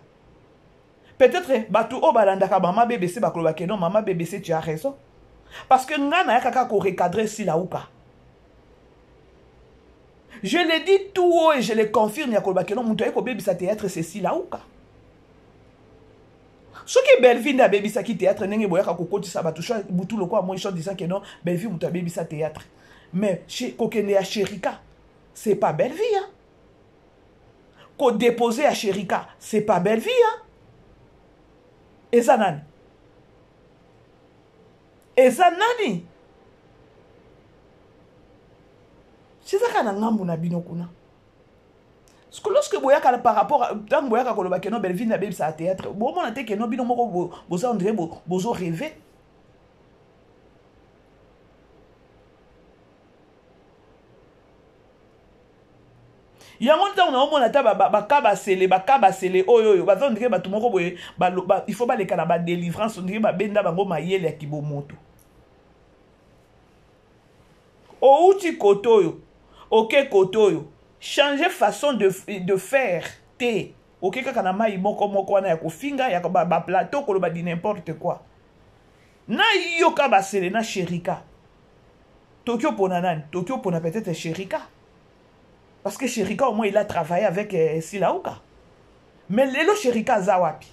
Peut-être bato oyo balandaka mama BBC bakoloba ke non, mama BBC tu as raison. Parce que nga na kaka ko recadrer Sila Uka. Je l'ai dit tout haut et je le confirme ya koloba ke non, mutu aye kobebisa théâtre c'est Sila Uka. Soki Bellevue nde abebisaki théâtre, ndenge boyaka kokotisa bato butu lokola moi, soi disant que non, Bellevue moto abebisa théâtre, mais kokende ya Sherika, c'est pas Bellevue, hein? Kodépose ya Sherika, c'est pas Bellevue, hein? Eza nani? Eza nani? Eza kaka na ngambu na bino kuna. Lorsque boyaka par rapport, ntango boyaka koloba que non, Bellevue abebisaka théâtre, bomona te que non, bino moko boza, on dirait bozo rêver. Yango ntango naomona ata bakabasele, bakabasele oyo oyo baza, on dirait bato moko boye, il faut baleka na badélivrance, on dirait babenda bango mayele ya kibomoto. Outi kote oyo, oke kote oyo, changer façon de faire te, oke kaka na mai moko moko wana ya kofinga, ya baplateau, koloba di n'importe quoi. Na yoka basele na Sherika, toki opona nani? Toki opona peut-être Sherika, parce que Sherika, au moins, il a travaillé avec Silauka. Mais lelo Sherika aza wapi?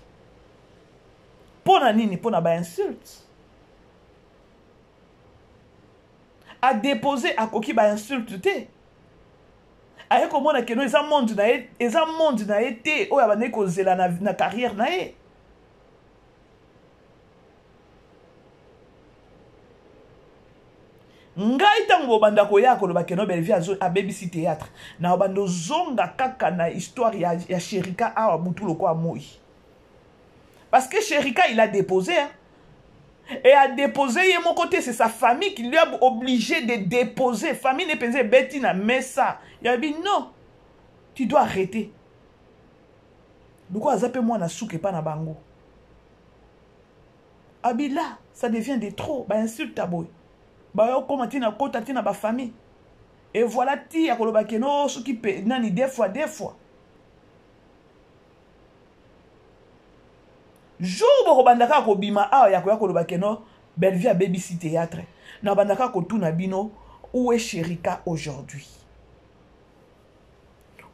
Mpo na nini? Mpo na bainsulte adépose. Akoki bainsulte te, aye komona que non, eza monde na ye, eza monde na ye te oyo abandaki kozela na carrière na ye. Ngai ntango bobanda koya koloba que non, Bellevue abebisi théâtre, na obanda ozonga kaka na histoire ya Sherika awa butu lokola moi, parce que Sherika, il a déposé, hein? Et a déposé ye moko te, c'est sa famille qui lui a obligé de déposer. Famille ne mpenza ebeti na mesa yabi: non, tu dois arrêter. Lokola aza mpe mwana suka epa na bango, abila, ça devient de trop, bainsulte boye bayokóma ntina kota ntina bafamille. Et voilà, ti ya koloba que non, soki nani, deux fois, deux fois jour bokobanda kaka kobima awa ya koya koloba que non, Bellevue abebisi théâtre, na banda kaka kotuna bino: où est Sherika aujourd'hui?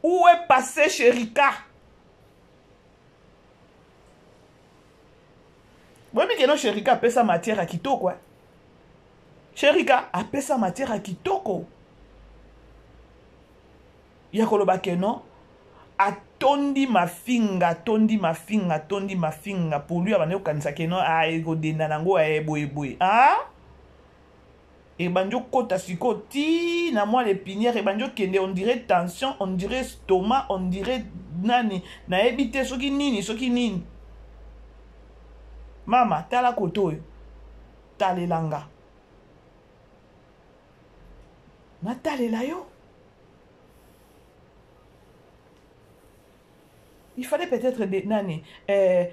Où est passé Sherika? Boyebi que non, Sherika apesa matière ya kitoko, eh? Sherika apesa matière ya kitoko ya koloba que non, atondi mafinga, atondi mafinga, atondi mafinga. Pour lui, abandi kokanisa que non, ah, ekodenda nango boyeboye. Ah, ebandi okota sikoyo ti na mwa l'épinière, ebandi okende, on dirait tension, on dirait estomac, on dirait nani, nayebi te soki nini, soki nini. Mama, tala kote oyo, talelanga, natalela yo. Il fallait peut-être de, nani,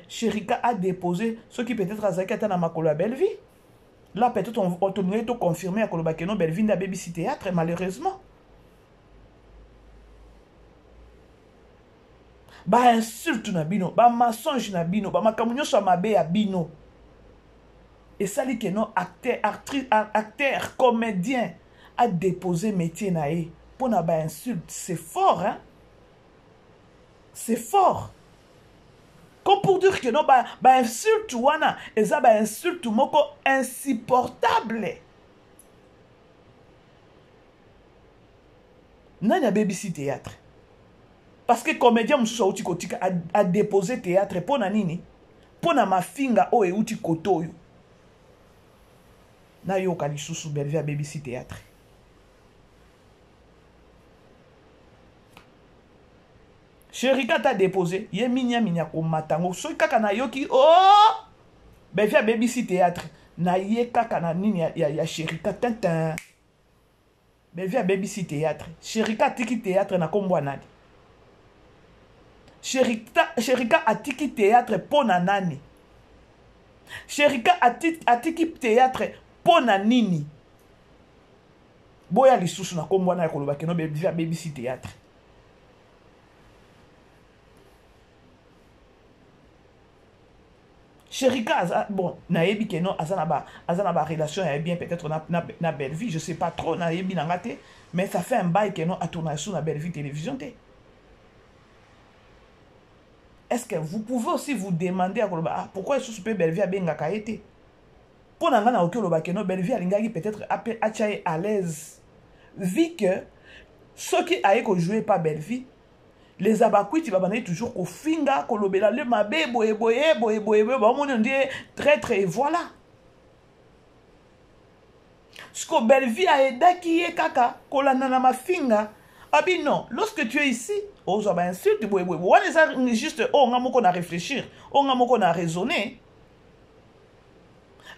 Sherika a déposé soki peut-être azalaki ata na makolo ya Bellevue. Là, peut-être on tolingai toconfirme ya koloba que non, Bellevue nde abebisi théâtre. Malheureusement, bainsulte na bino, bamensonge na bino, bamakambo nyonso ya mabe ya bino esali que non, acteur, actrice, acteur comédien a déposé métier na ye mpo na bainsulte. C'est fort, hein? C'est fort, comme pour dire que non, bainsulte ba wana eza bainsulte moko insupportable. Nani abebisi théâtre? Parce que comédien mosusu auti kotika, adépose théâtre mpo na nini? Mpo na mafinga oyo euti kote oyo. Nayoka lisusu Bellevue abebisi théâtre. Sherika ata dépose ye, minyaminya komata yango. Soki kaka nayoki o oh! Bellevue abebisi théâtre, na ye kaka na nini ya Sherika. Tintin, Bellevue abebisi théâtre, Sherika atiki théâtre na nkombo ya nani? Sherika atiki théâtre mpo na nani? Sherika atiki théâtre mpo na nini? Boya lisusu na nkombo wana ya koloba que non, Bellevue abebisi théâtre. Sherika aza bon, nayebi que non, aza na ba relation ya bien peut-être na Bellevue, je sais pas trop, nayebi na nga te, mais ça fait un bail que non, atourna su na Bellevue Télévision te. Est-ce que vous pouvez aussi vous demander ya koloba, ah, pourquoi lisusu mpe Bellevue abengaka ye te? Mpo na ngai nakoki oloba ke no, Bellevue alingaki peut-être atya ye à l'aise, vu que soki aye kojouer pa Bellevue, les abakwiti babandaki toujours kofinga, kolobela le mabe, boye boye boye boye boye, baomoni nde traître et voilà. Siko Bellevue aedaki ye kaka kolanda na mafinga. Abi non, lorsque tu es ici, ozwa ba insulte boye boye. Wana eza juste oyo nga moko na réfléchir, oyo nga moko na raisonner.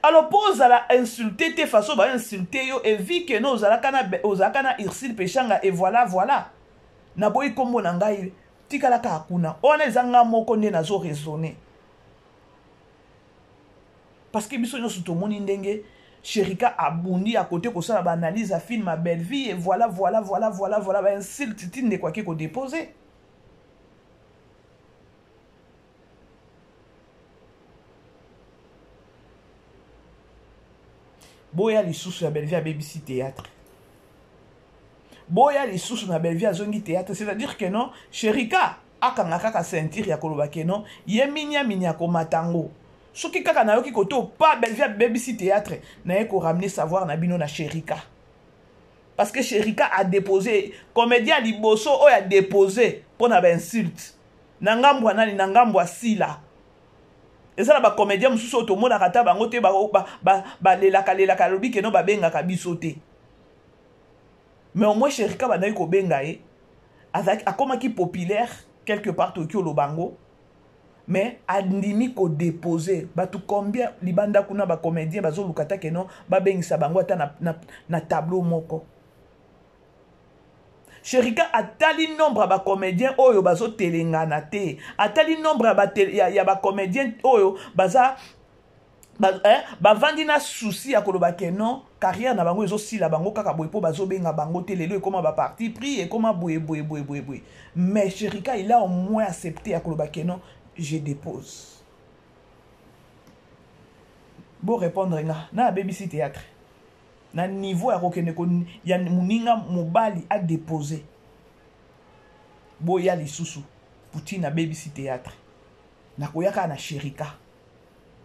Alors mpo ozala insulte te, façon ba insulte yo, et vu que no ozalaka na, ozalaka na Ursule Peshanga et voilà voilà. Naboyi kombo na ngai, tikala kaka kuna. Wana eza nga moko nde nazo raisonner. Parce que biso nyonso tomoni ndenge Sherika abundi à côté kosala ba analyse ya film ya Bellevue et voilà voilà voilà voilà voilà ba insulte ti ndeko ake kodepose. Boya lisusu ya Bellevue abebisi théâtre. Boya lisusu na Bellevue azongi théâtre, c'est-à-dire que non, Sherika akanga kaka ceinture ya koloba ke non, ye minya minya komata yango. Soki kaka nayoki koto pa Bellevue abebisi théâtre, naye ko ramener savoir na bino na Sherika. Parce que Sherika a déposé comédien liboso oyo a déposé pona ba insulte. Na ngambo ya nani, na ngambo ya Sila. Eza na ba comédien mosusu oyo tomonaka ata bango te, balelaka lelaka, alobi ke non babengaka biso te. Mais au moins Sherika bandaki kobenga ye, azalaki, akomaki populaire quelque part, toyoki oloba yango. Mais andimi kodépose. Bato combien libanda kuna ba comédien bazoluka ata ke non babengisa bango ata na tableau moko. Sherika atali nombre ya ba comédien oyo bazotelengana te, atali nombre ya ba comédien oyo baza bavandi na souci ya koloba ke non, carrière na bango ezosila bango kaka boye mpo bazobenga bango te, lelo ekoma ba parti pris, ekoma boye boye boye boye boye. Mais Sherika, il a au moins accepté ya koloba ke non, je dépose. Bo répondre nga na abebisi théâtre na niveau ya kokende ko, ya moninga mobali a déposer. Boya lisusu Poutine abebisi théâtre, nakoya kaka na Sherika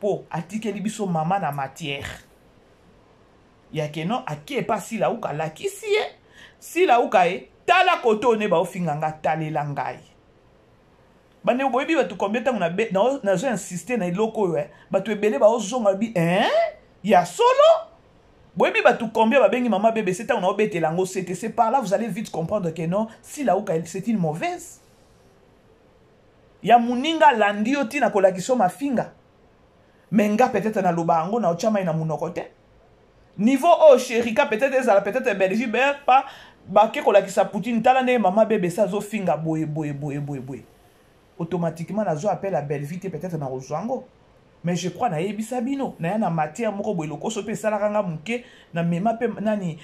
po atikeli biso mama na matière ya ke non, ake epa Sila Uka, alakisi ye Sila Uka ye, tala kote oyo nde baofinga nga, talela ngai. Bandeko, boyebi bato combien ntango nazo insister na eloko oyo, bato ebele baozonga bi, hein, ya solo. Boyebi bato combien babengi mama BBC ntango naobetela yango sete? C'est par là vous allez vite comprendre que non, Sila Uka, c'est une mauvaise ya moninga alandi yo ntina kolakisa yo mafinga. Mais nga peut-être naloba yango na otya mai na monoko te. Niveau oyo Sherika peut-être ezala peut-être Belgique pa bake kolakisa Poutine, tala ndenge mama BBC azofinga boye boye boye boye boye. Automatiquement nazwa appel à Bellevue te, peut-être nakozwa yango. Mais je crois nayebisa bino naya na matière moko boye, lokoso mpe esalaka nga moke, na mema mpe nani,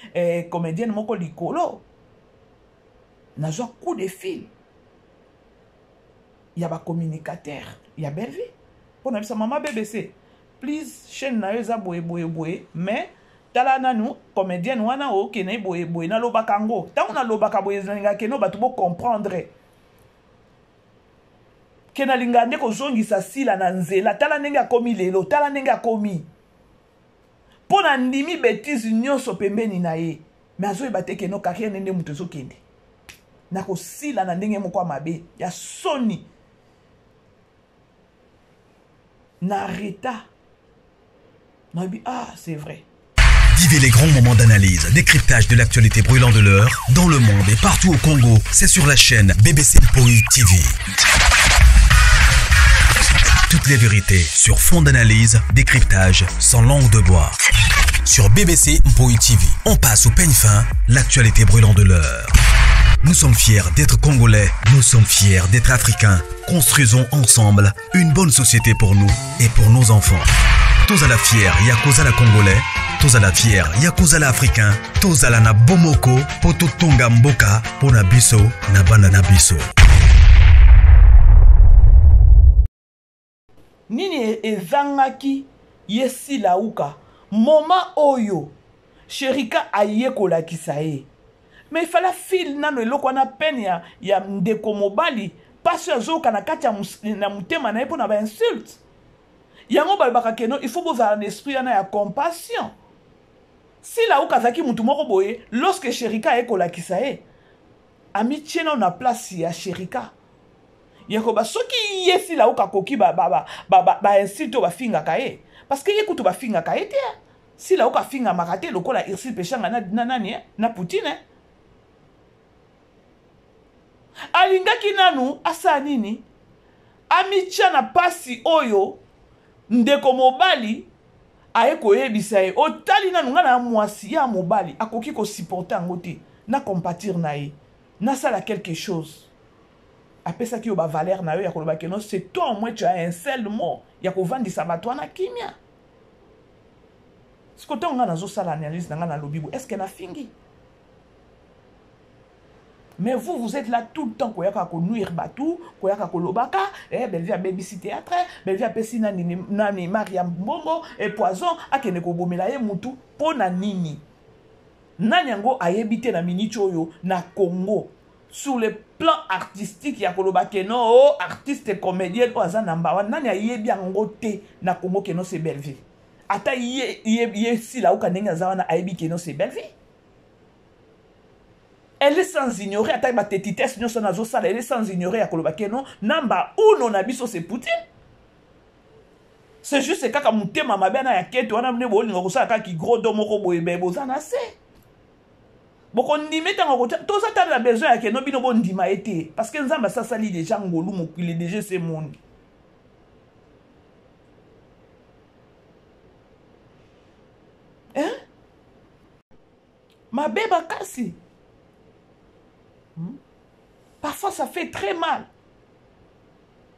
comédienne moko likolo, nazwa coup de fil ya bacommunicateur ya Bellevue mpo na bisa mama BBC, please, chaîne na yo eza boye boye boye, mais tala nanu comédienne wana okende boye boye. Nalobaka yango ntango nalobaka boye, nalingaka keno bato bocomprendre ke nalingaka nde kozongisa Sila na nzela. Tala ndenge akomi lelo, tala ndenge akomi mpo na ndimi bêtise nyonso pembeni na ye, mais azoyeba te keno carrière nde moto ezokende na kosila na ndenge moko ya mabe ya soni na reta nayebi. Ah, c'est vrai. Vivez les grands moments d'analyse, décryptage de l'actualité brûlante de l'heure, dans le monde et partout au Congo. C'est sur la chaîne BBC Mpoi TV. Toutes les vérités sur fond d'analyse, décryptage, sans langue de bois. Sur BBC Mpoi TV, on passe au peigne fin l'actualité brûlante de l'heure. Nous sommes fiers d'être Congolais, nous sommes fiers d'être Africains. Construisons ensemble une bonne société pour nous et pour nos enfants. Tozala fier ya kozala Congolais, tozala fier ya kozala Africain, tozala na bomoko po totonga mboka po na biso na bana na biso. Nini ezangaki ye Silauka moment oyo Sherika aye kolakisa ye? Mais il fallait fil nano eloko wana pene ya ndeko mobali. mpasi oyo azoyoka na kati ya motema na ye mpo na bainsulte yango. Balobaka que non, il faut bozala na esprit wana ya compassion. Silauka azalaki mutu moko boye, lorsque Sherika aye kolakisa ye, amitie nano na place ya Sherika, yakoba soki ye Silauka akoki bainsulte oyo bafingaka ye, parce que ye kutu bafingaka ye te. Silauka afingamaka te lokola Ursile Peshanga na nani na Poutine. Alingaki nanu asala nini? Amitya na pasi oyo ndeko mobali aye koyebisa ye. Otali nanu, ngai na mwasi ya mobali akoki kosupporter yango te, na compatir na ye, nasala quelque chose. Apesaki yo bavaleur na yo ya koloba que non, c'est toi, au moins tu as un seul mot ya kovandisa bato wana kimia. Siko ntango ngai nazosala analyse na ngai, nalobi bo, est ce que nafingi? Mais vous, vous êtes là tout le temps koyaka konuire bato, koyaka kolobaka Bellevie abebisi théâtre, Bellevie apesi nani, nani, Maria mbongo e poison, akende kobomela ye mutu. Mpo na nini? Nani yango ayebi te na miniti oyo na Congo, sur le plan artistique, ya koloba que non, oh, artiste comédienne oyo aza namba wana, nani ayebi yango te na Congo que non, c'est Bellevie? Ata ye, ye, ye Silauka ndenge aza wana, ayebi que non, c'est Bellevie. Elle est sans ignorer, ata batetitesse nyonso nazosala, elle est sans ignorer ya koloba que non, namba uno na biso, c'est Poutine. C'est juste kaka motema mabe wana ya keto wana nde bolinga kosala kaka gros do moko boye. Be boza na se, bokondima ntango toza tala na besoin ya que non, bino bondima ye te, parce que Nzambe asasali déjà ngolu, mokili déjà esemoni. Hein? Mabe makasi. Parfois ça fait très mal.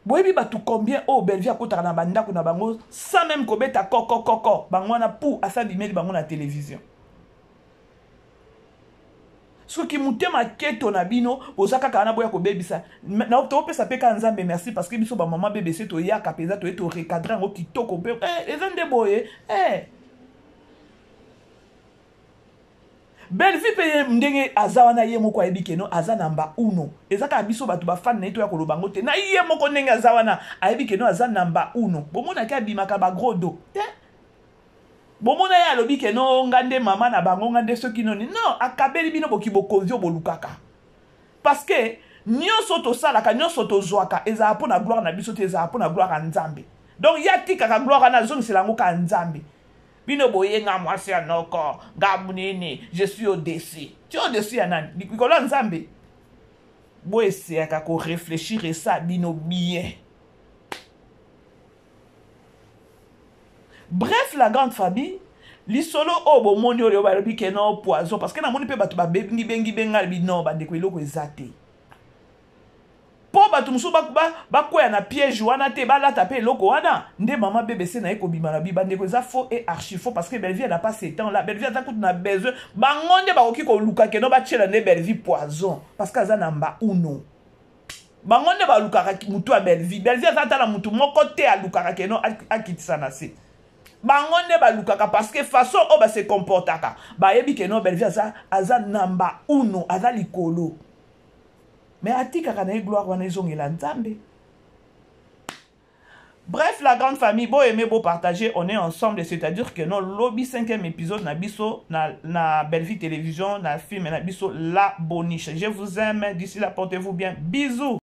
Boyebi bato combien oyo Bellevie akotaka na bandako na bango sans même kobeta kokokoko? Bango wana pu asabimeli bango na télévision. Soki motema keto na bino, boza kaka wana, boya kobebisa. Topesa mpe kaka Nzambe merci, parce que biso bamama BBC toyaka mpenza, toye torecadrer yango kitoko mpe eza nde boye. Bellevie mpe ye ndenge aza wana, ye moko ayebi que non, aza namba uno. Eza kaka biso bato bafani na ye toya koloba yango te. Na ye moko ndenge aza wana, ayebi que non, aza namba uno. Bomonaki abimaka bagros dos te. Bomona ye alobi que non, nga nde mama na bango, nga nde soki noni. Non, akabeli bino boki bokonzi oyo bolukaka, parce que nyonso tosalaka, nyonso tozwaka, ezala mpo na gloire na biso te, ezala mpo na gloire ya Nzambe. Donc ye atikaka gloire wana, azongisela yango kaka Nzambe. Bino boye, nga mwasi ya noko, nga nini, je suis au-dessus. Tu au-dessus ya nani? Likolo ya Nzambe? Boeseyaka koréfléchir, esa bino bien. Bref, la grande famille, lisolo oyo bomoni oyo balobi que non, poison, parce que namoni mpe bato babengi bengi benga bino bandeko, eloko eza te, mpo bato mosusu bakwea na piège wana te, balata mpe eloko wana nde mama BBC na ye kobima na bi. Bandeko, eza faux et archi faux, parce que Bellevie n'a pas ce temps là. Bellevie aza kutu na besoin, bango nde bakoki koluka que non, batiela nde Bellevie poison, parce que aza namba uno. Bango nde balukaka mutu ya Bellevie. Bellevie aza ata na mutu moko te alukaka que non, akitisa na se. Bango nde balukaka, parce que façon oyo base comportaka, bayebi que non, Bellevie aza namba uno, aza likolo, mais atikaka na ye gloire wana ezongela Nzambe. Bref, la grande famille, bo aimer, bo partager, on est ensemble. C'est-à-dire que non, lobi cinquième épisode na biso na Bellevue Télévision, na film na biso La Boniche. Je vous aime, d'ici là, portez-vous bien, bisous.